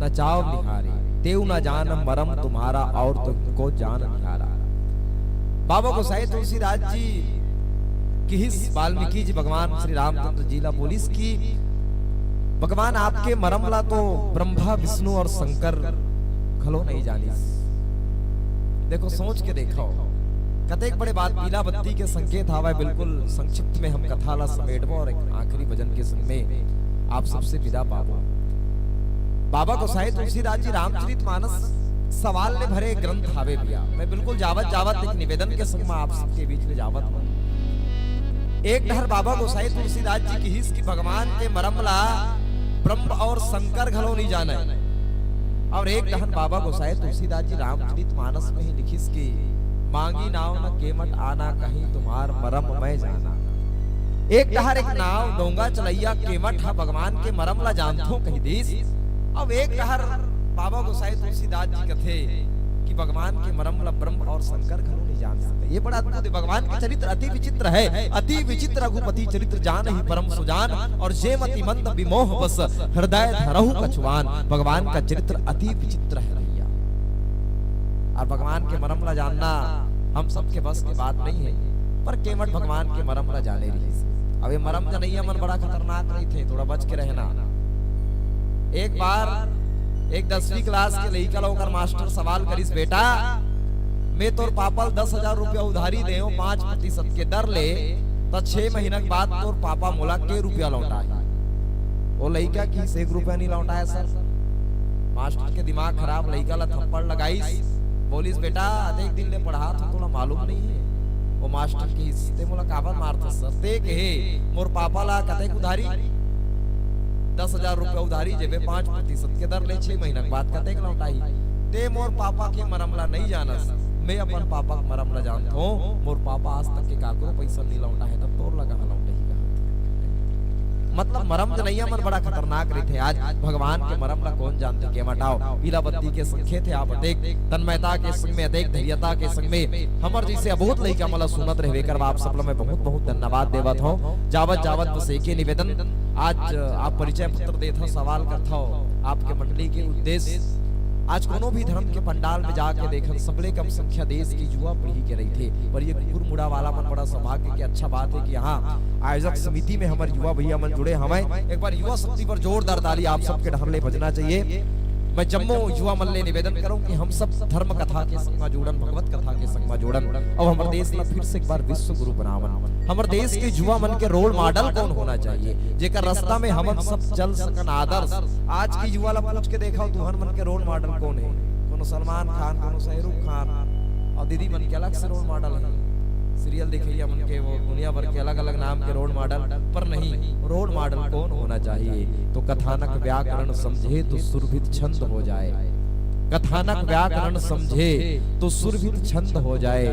नचाव निहारे, तेउ न जान मरम तुम्हारा और तुमको जान निहारा। बाबा गोसाई तुलसीदास जी किहिस, वाल्मीकि जी भगवान श्री रामचंद्र जी ला बोलिस कि भगवान, आपके मरम ला तो ब्रह्मा, विष्णु और शंकर घलो नहीं जानिस। देखो, सोच के देखो, कतेक बड़े बात। पीला बत्ती के संकेत हावय। बिल्कुल संक्षिप्त में हम कथा ला समेटबो और एक आखिरी भजन के संग में आप सबसे विदा पाबो। बाबा गोसाई तुलसीदास जी रामचरित मानस सवाल ले भरे ग्रंथ हावे भैया। मैं बिल्कुल जावत जावत एक निवेदन के संग में आप सबके बीच में जावत हूँ। एक डहर बाबा गोसाई तुलसीदास जी किहिस कि भगवान के मरम ला ब्रह्म और शंकर घलो नहीं जाने, और एक डहन बाबा गोसाई तुलसीदास जी रामचरित मानस में ही लिखिस कि मांगी नाव न केमट आना, कहीं तुम्हार मरम मैं जाना। एक डहर एक नाव डोंगा चलैया केमट ह भगवान के मरम ला जानथो कहि दिस, अब एक डहर बाबा गोसाई तुलसीदास जी कथे कि भगवान के मरम ला ब्रह्म और शंकर घलो नहीं जान सके। ये बड़ा अद्भुत है। भगवान के चरित्र अति विचित्र है। अति विचित्र रघुपति चरित्र जानहि परम सुजान, और जे मति मंद विमोह बस हृदय धरहु कछुआन। भगवान का चरित्र अति विचित्र है भैया। और भगवान के मरम ला जानना हम सबके बस के बात नहीं है, पर केवट भगवान के मरम ला जाने रहिस। अब ये मरम जनैया मन बड़ा खतरनाक रहिथे, थोड़ा बच के रहना। एक बार एक दसवीं क्लास के लइका ला ओकर मास्टर सवाल करिस, "बेटा, मैं तोर पापा ल दस हजार रुपया उधारी देव पाँच प्रतिशत के दर ले, त छह महीना के बाद तोर पापा मोला के रुपया लौटाही?" वो लइका किहिस, "एक रुपया नहीं लौटाय सर।" मास्टर के दिमाग खराब, लइका ला थप्पड़ लगाइस, बोलिस, "बेटा, अतेक दिन ले पढ़ात हूँ, तोला मालूम नहीं है?" वो मास्टर किहिस, "ते मोला काबर मारथस सर? ते कहे मोर पापा ला कतेक उधारी, दस हजार रुपया उधारी जेबे पाँच प्रतिशत के दर ले, छह महीना के बाद कतेक लौटाही? ते मोर पापा के मरम ला नहीं जानस, मैं अपन पापा के मरम ला जानथों। मोर पापा आज तक के काकरो पैसा नहीं लौटाहे, तब तोर ला कहाँ लौटाही?" कहा मतलब मरम जनैया मन बड़ा खतरनाक रहिथे। आज भगवान के मरम ला कौन जानथे? केवट आओ, पीला बत्ती के संकेत हे, आप अतेक तन्मयता के संग में, अतेक धैर्यता के संग में हमर जैसे अबोध लइका मन ला सुनत रहबे करब। आप सब ला मैं बहुत बहुत धन्यवाद देवत हूँ। जावत जावत बस एके निवेदन, आज आप परिचय पत्र देथव, सवाल करथव, आपके मंडली के उद्देश्य, आज कोनो भी धर्म के पंडाल में जाके देखन, सबले कम संख्या देश की युवा पीढ़ी के रहिथे, पर ये कुकुर मुड़ा वाला मन बड़ा सौभाग्य के अच्छा बात है कि यहाँ आयोजक समिति में हमर युवा भैया मन जुड़े हवय। एक बार युवा शक्ति पर जोरदार ताली आप सबके डहर ले बजना चाहिए। मैं जम्मो युवा मन ले निवेदन करूं कि हम सब धर्म कथा के संग म जुड़न, भगवत कथा के संग म जुड़न, अउ हमर देश ला फिर से एक बार विश्व गुरु बनावन। हमर देश के युवा मन के रोल मॉडल कौन होना चाहिए, जेकर रास्ता में हमन सब चल सकन आदर्श। आज के युवा ला पूछ के देखव, तुहन मन के रोल मॉडल कौन है? कोनो सलमान खान, कोनो शाहरुख खान, और दीदी मन के अलग से रोल मॉडल है। सीरियल दिखैया मन के वो दुनिया भर के अलग-अलग नाम के रोल मॉडल, पर नहीं, रोल मॉडल कौन होना चाहिए? तो कथानक व्याकरण समझे तो सुरभित छंद हो जाए, कथानक व्याकरण समझे तो सुरभित छंद हो जाए,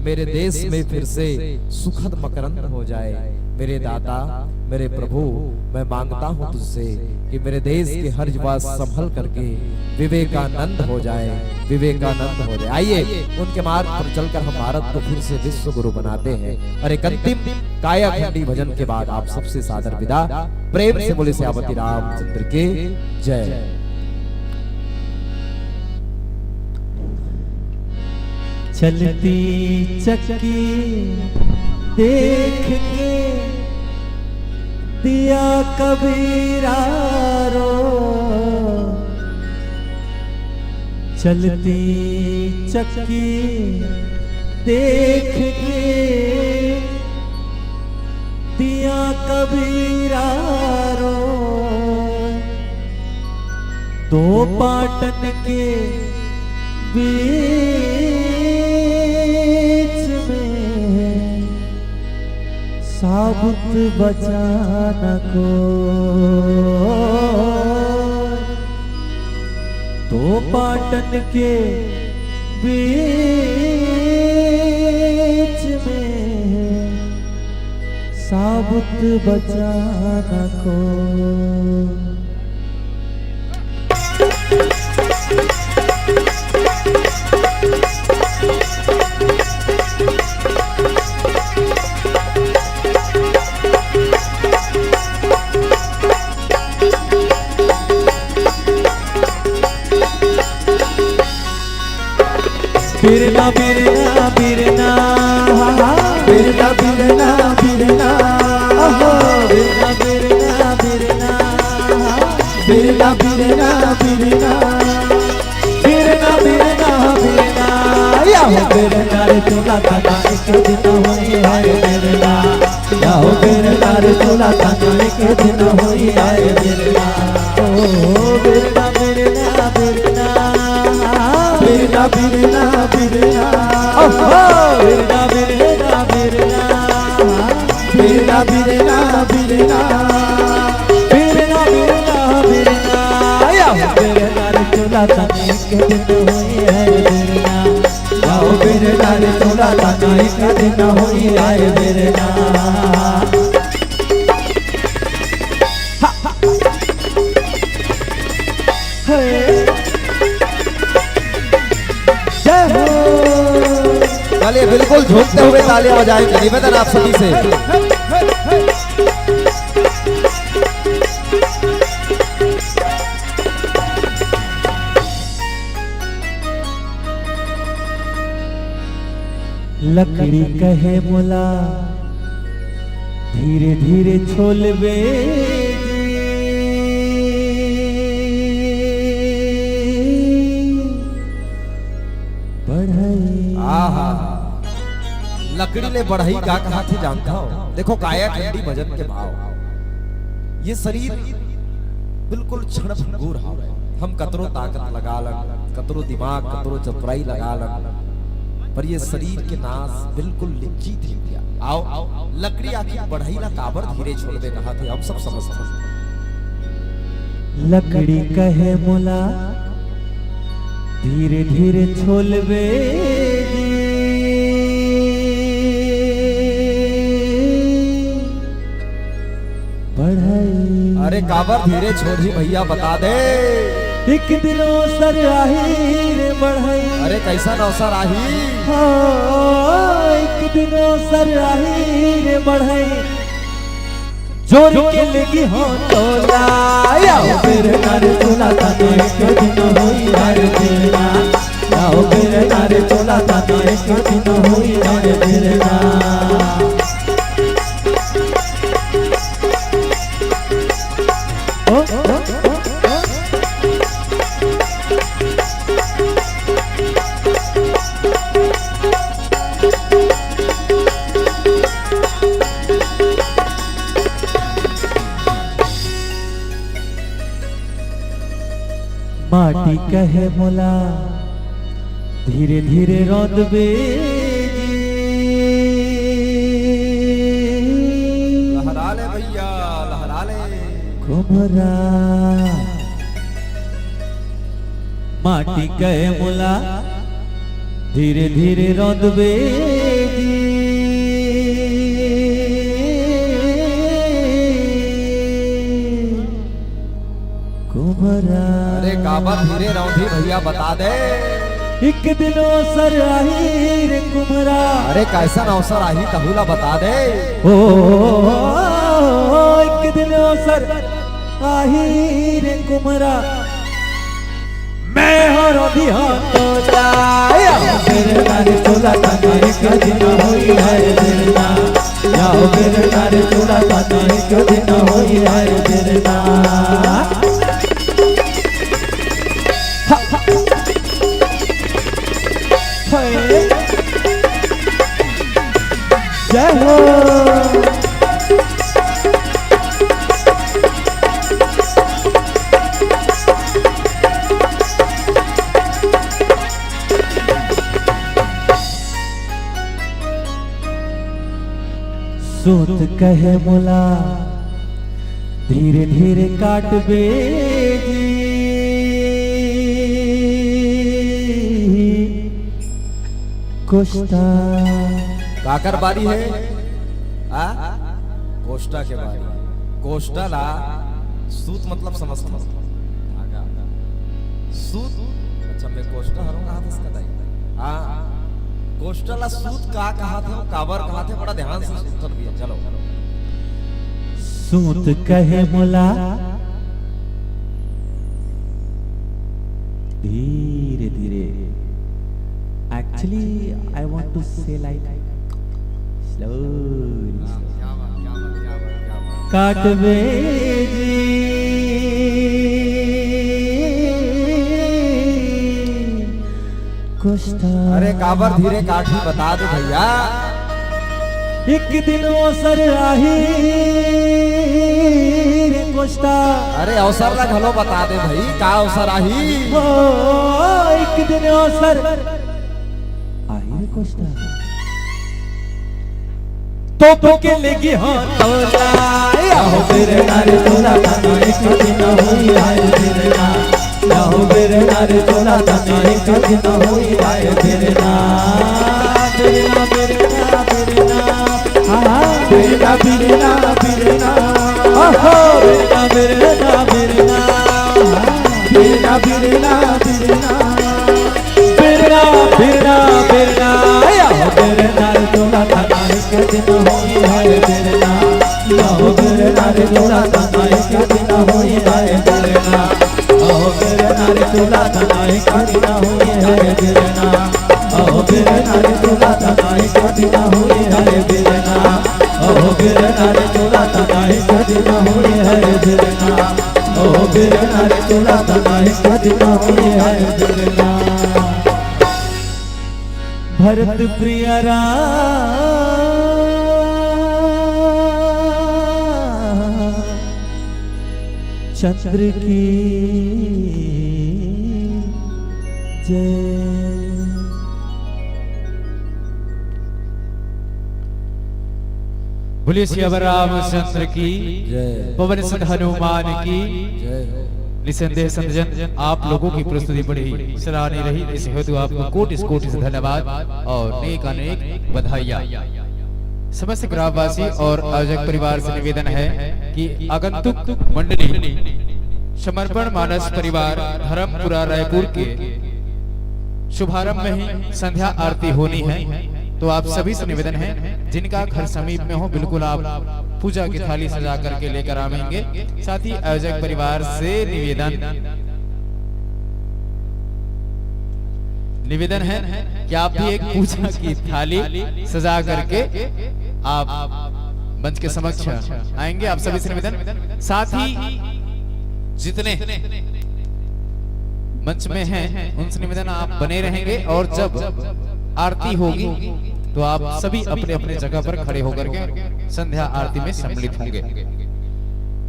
मेरे देश में फिर से सुखद मकरंद हो जाए। मेरे दाता, मेरे प्रभु, मैं मांगता हूँ तुझसे कि मेरे देश के हर युवा संभल करके विवेकानंद हो जाए, विवेकानंद हो जाए। आइए, उनके मार्ग पर चलकर हम भारत को फिर से विश्व गुरु बनाते हैं। और एक अंतिम कायाखंडी भजन के बाद आप सबसे सादर विदा। प्रेम से बोले सियापति रामचंद्र की जय। चलती चक्की देख के दिया कबीरा रो, चलती चक्की देख के दिया कबीरा रो, दो पाटन के बीच में साबुत बचा न को। दो पाटन के बीच में साबुत बचा न को। बिरना बिरना बिरना, बिरना बिरना बिरना, ओहो, बिरना बिरना बिरना, बिरना बिरना बिरना, बिरना बिरना बिरना। या हो बिरना रे तोला तना एक दिन होई है बिरना। या हो बिरना रे तोला तना एक दिन होई है बिरना। ओ बिरना बिरना बिरना, बिरना बिरना बिरना, ओहो, बिरना बिरना बिरना, बिरना बिरना बिरना, बिरना बिरना बिरना। या हो बिरना रे तोला तना एक दिन होई है बिरना। या हो बिरना रे तोला तना एक दिन होई है बिरना। हे। जय हो। चलिए, बिल्कुल झूमते हुए तालियां बजाएंगे, निवेदन आप सभी से। लकड़ी कहे मोला धीरे धीरे छोलबे जी, बढ़ई। आहा, लकड़ी ले बढ़ई का कहाथे जानथव? देखो, काया खंडी भजन के भाव। ये शरीर बिल्कुल क्षण भंगुर हावय। हम कतरो ताकत लगा लन, कतरो दिमाग, कतरो चतुराई लगा लन, पर ये शरीर के नाश बिल्कुल निश्चित हे भैया। आओ, लकड़ी आखिर बढ़ई ला काबर धीरे छोलबे कहाथे, हम सब समझथन। लकड़ी कहे मोला धीरे धीरे छोलबे जी। बढ़ई। अरे काबर धीरे छोलही भैया, बता दे। एक दिन अवसर आही रे बढ़ई। अरे कइसन अवसर आही? हाँ, एक दिन अवसर आही रे बढ़ई। जोर के लेगी हो तोला। या हो बिरना रे तोला तना एक दिन होई है बिरना। या हो बिरना रे तोला तना एक दिन होई है बिरना। ओ, ओ, ओ, ओ। माटी कहे मोला धीरे धीरे रौंदबे जी। लहरा ले भैया, लहरा ले। कुम्हरा। माटी कहे मोला धीरे धीरे रौंदबे जी। कुम्हरा। अरे काबर धीरे रौंदही भैया, बता दे। एक दिन अवसर आही रे कुम्हरा। अरे कइसन अवसर आही, तहू ला बता दे। ओ, एक दिन अवसर आही रे कुम्हरा। मैं हरो दिहा तोला। या हो बिरना रे तोला तना एक दिन होई है बिरना। या हो बिरना रे तोला तना एक दिन होई है बिरना। हा, हा। हे। जय हो। सूत कहे मोला धीरे धीरे काटबे जी कोष्टा। काकर बारी है? आ? कोष्टा के बारी। कोष्टा ला सूत मतलब समझथो। धागा। सूत, अच्छा, मैं कोष्टा हरों कहा था इसका दाई। हाँ। कोष्टा ला सूत का कहा था, काबर कहा था, बड़ा ध्यान से सुनथन भैया। चलो। सूत कहे मोला धीरे धीरे। Actually, I want to say like slowly. काटबे जी कोष्टा। अरे काबर धीरे काटही बता दे भैया। एक दिन अवसर आही रे कोष्टा। अरे अवसर ला घलो बता दे भाई, का अवसर आही? ओ, एक दिन अवसर आही रे कोष्टा। तो के लेगी हाँ तोला। आहो बिरना रे तोला तना एक दिन होई आए बिरना। आहो बिरना रे तोला तना एक दिन होई आए बिरना। बिरना, बिरना, बिरना। हाँ, बिरना, बिरना, बिरना। आहो बिरना, बिरना, बिरना। बिरना, बिरना, बिरना। बिरना, बिरना, बिरना, आया हो बिरना रे तोला तना एक दिन होई है बिरना। आहो बिरना रे तोला तना एक दिन होई है बिरना। आहो बिरना रे तोला तना एक दिन होई है बिरना। आहो बिरना रे तोला तना एक दिन होई है बिरना। आहो बिरना रे तोला तना एक दिन होई है बिरना। आहो बिरना रे तोला तना एक दिन होई है बिरना। भरत प्रिय राम चंद्र की जय। बोलिए सियावर रामचंद्र की जय। पवन सुत हनुमान की जय। निसंदेह संत जन, आप लोगों की प्रस्तुति बड़ी सराहनीय रही, इस हेतु आपको कोटि कोटि से धन्यवाद और नेक अनेक बधाइयाँ। समस्त ग्रामवासी और आयोजक परिवार से निवेदन है कि आगंतुक मंडली समर्पण मानस परिवार धर्मपुरा रायपुर के शुभारंभ में ही संध्या आरती होनी है, तो आप सभी से निवेदन है, जिनका घर समीप में हो, बिल्कुल आप पूजा की थाली सजा करके लेकर आवेंगे। साथ ही आयोजक परिवार से निवेदन निवेदन है कि आप भी एक पूजा की थाली सजा करके आप मंच के समक्ष आएंगे। आप सभी से निवेदन, साथ ही जितने मंच में हैं उनसे निवेदन, आप बने रहेंगे और जब आरती होगी तो आप सभी अपने अपने जगह पर खड़े होकर के संध्या आरती में सम्मिलित होंगे।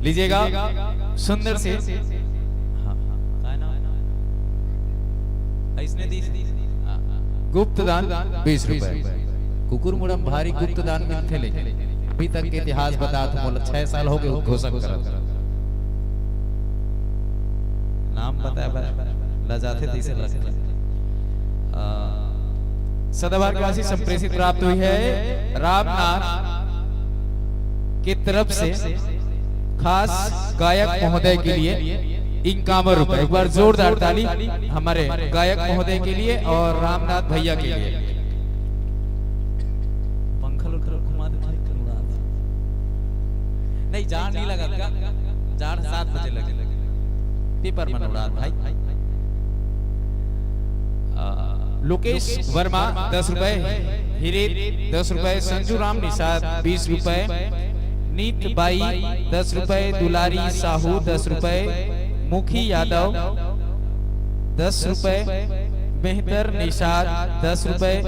लीजिएगा सुंदर से, हाँ, हाँ, काय नाम? इसने दी। हाँ, हाँ। गुप्त दान बीस रुपए। कुकुर मुड़म भारी गुप्त दान मिलथे, लेकिन अभी तक के इतिहास बता तो मोला छह साल हो गए उद्घोषक करत। नाम पता है, लजाथे तैसे लगथे। अ, सदाबहार की राशि संप्रेषित प्राप्त हुई है रामनाथ की तरफ से खास गायक महोदय के लिए इक्यावन रुपए। एक बार जोरदार ताली हमारे गायक महोदय के लिए और रामनाथ भैया के लिए। पंखा लो, घुमा दे भाई, अनुराग। नहीं, जाड़ नहीं लगा क्या? जाड़ सात बजे लगे। पेपर में अनुराग भाई। अ, लोकेश वर्मा दस रुपए, हिरेन दस रुपए, संजू राम निषाद बीस रुपए, नीत बाई दस रुपए, दुलारी साहू दस रुपए, मुखी यादव दस रुपए, बेहतर निषाद दस रुपए,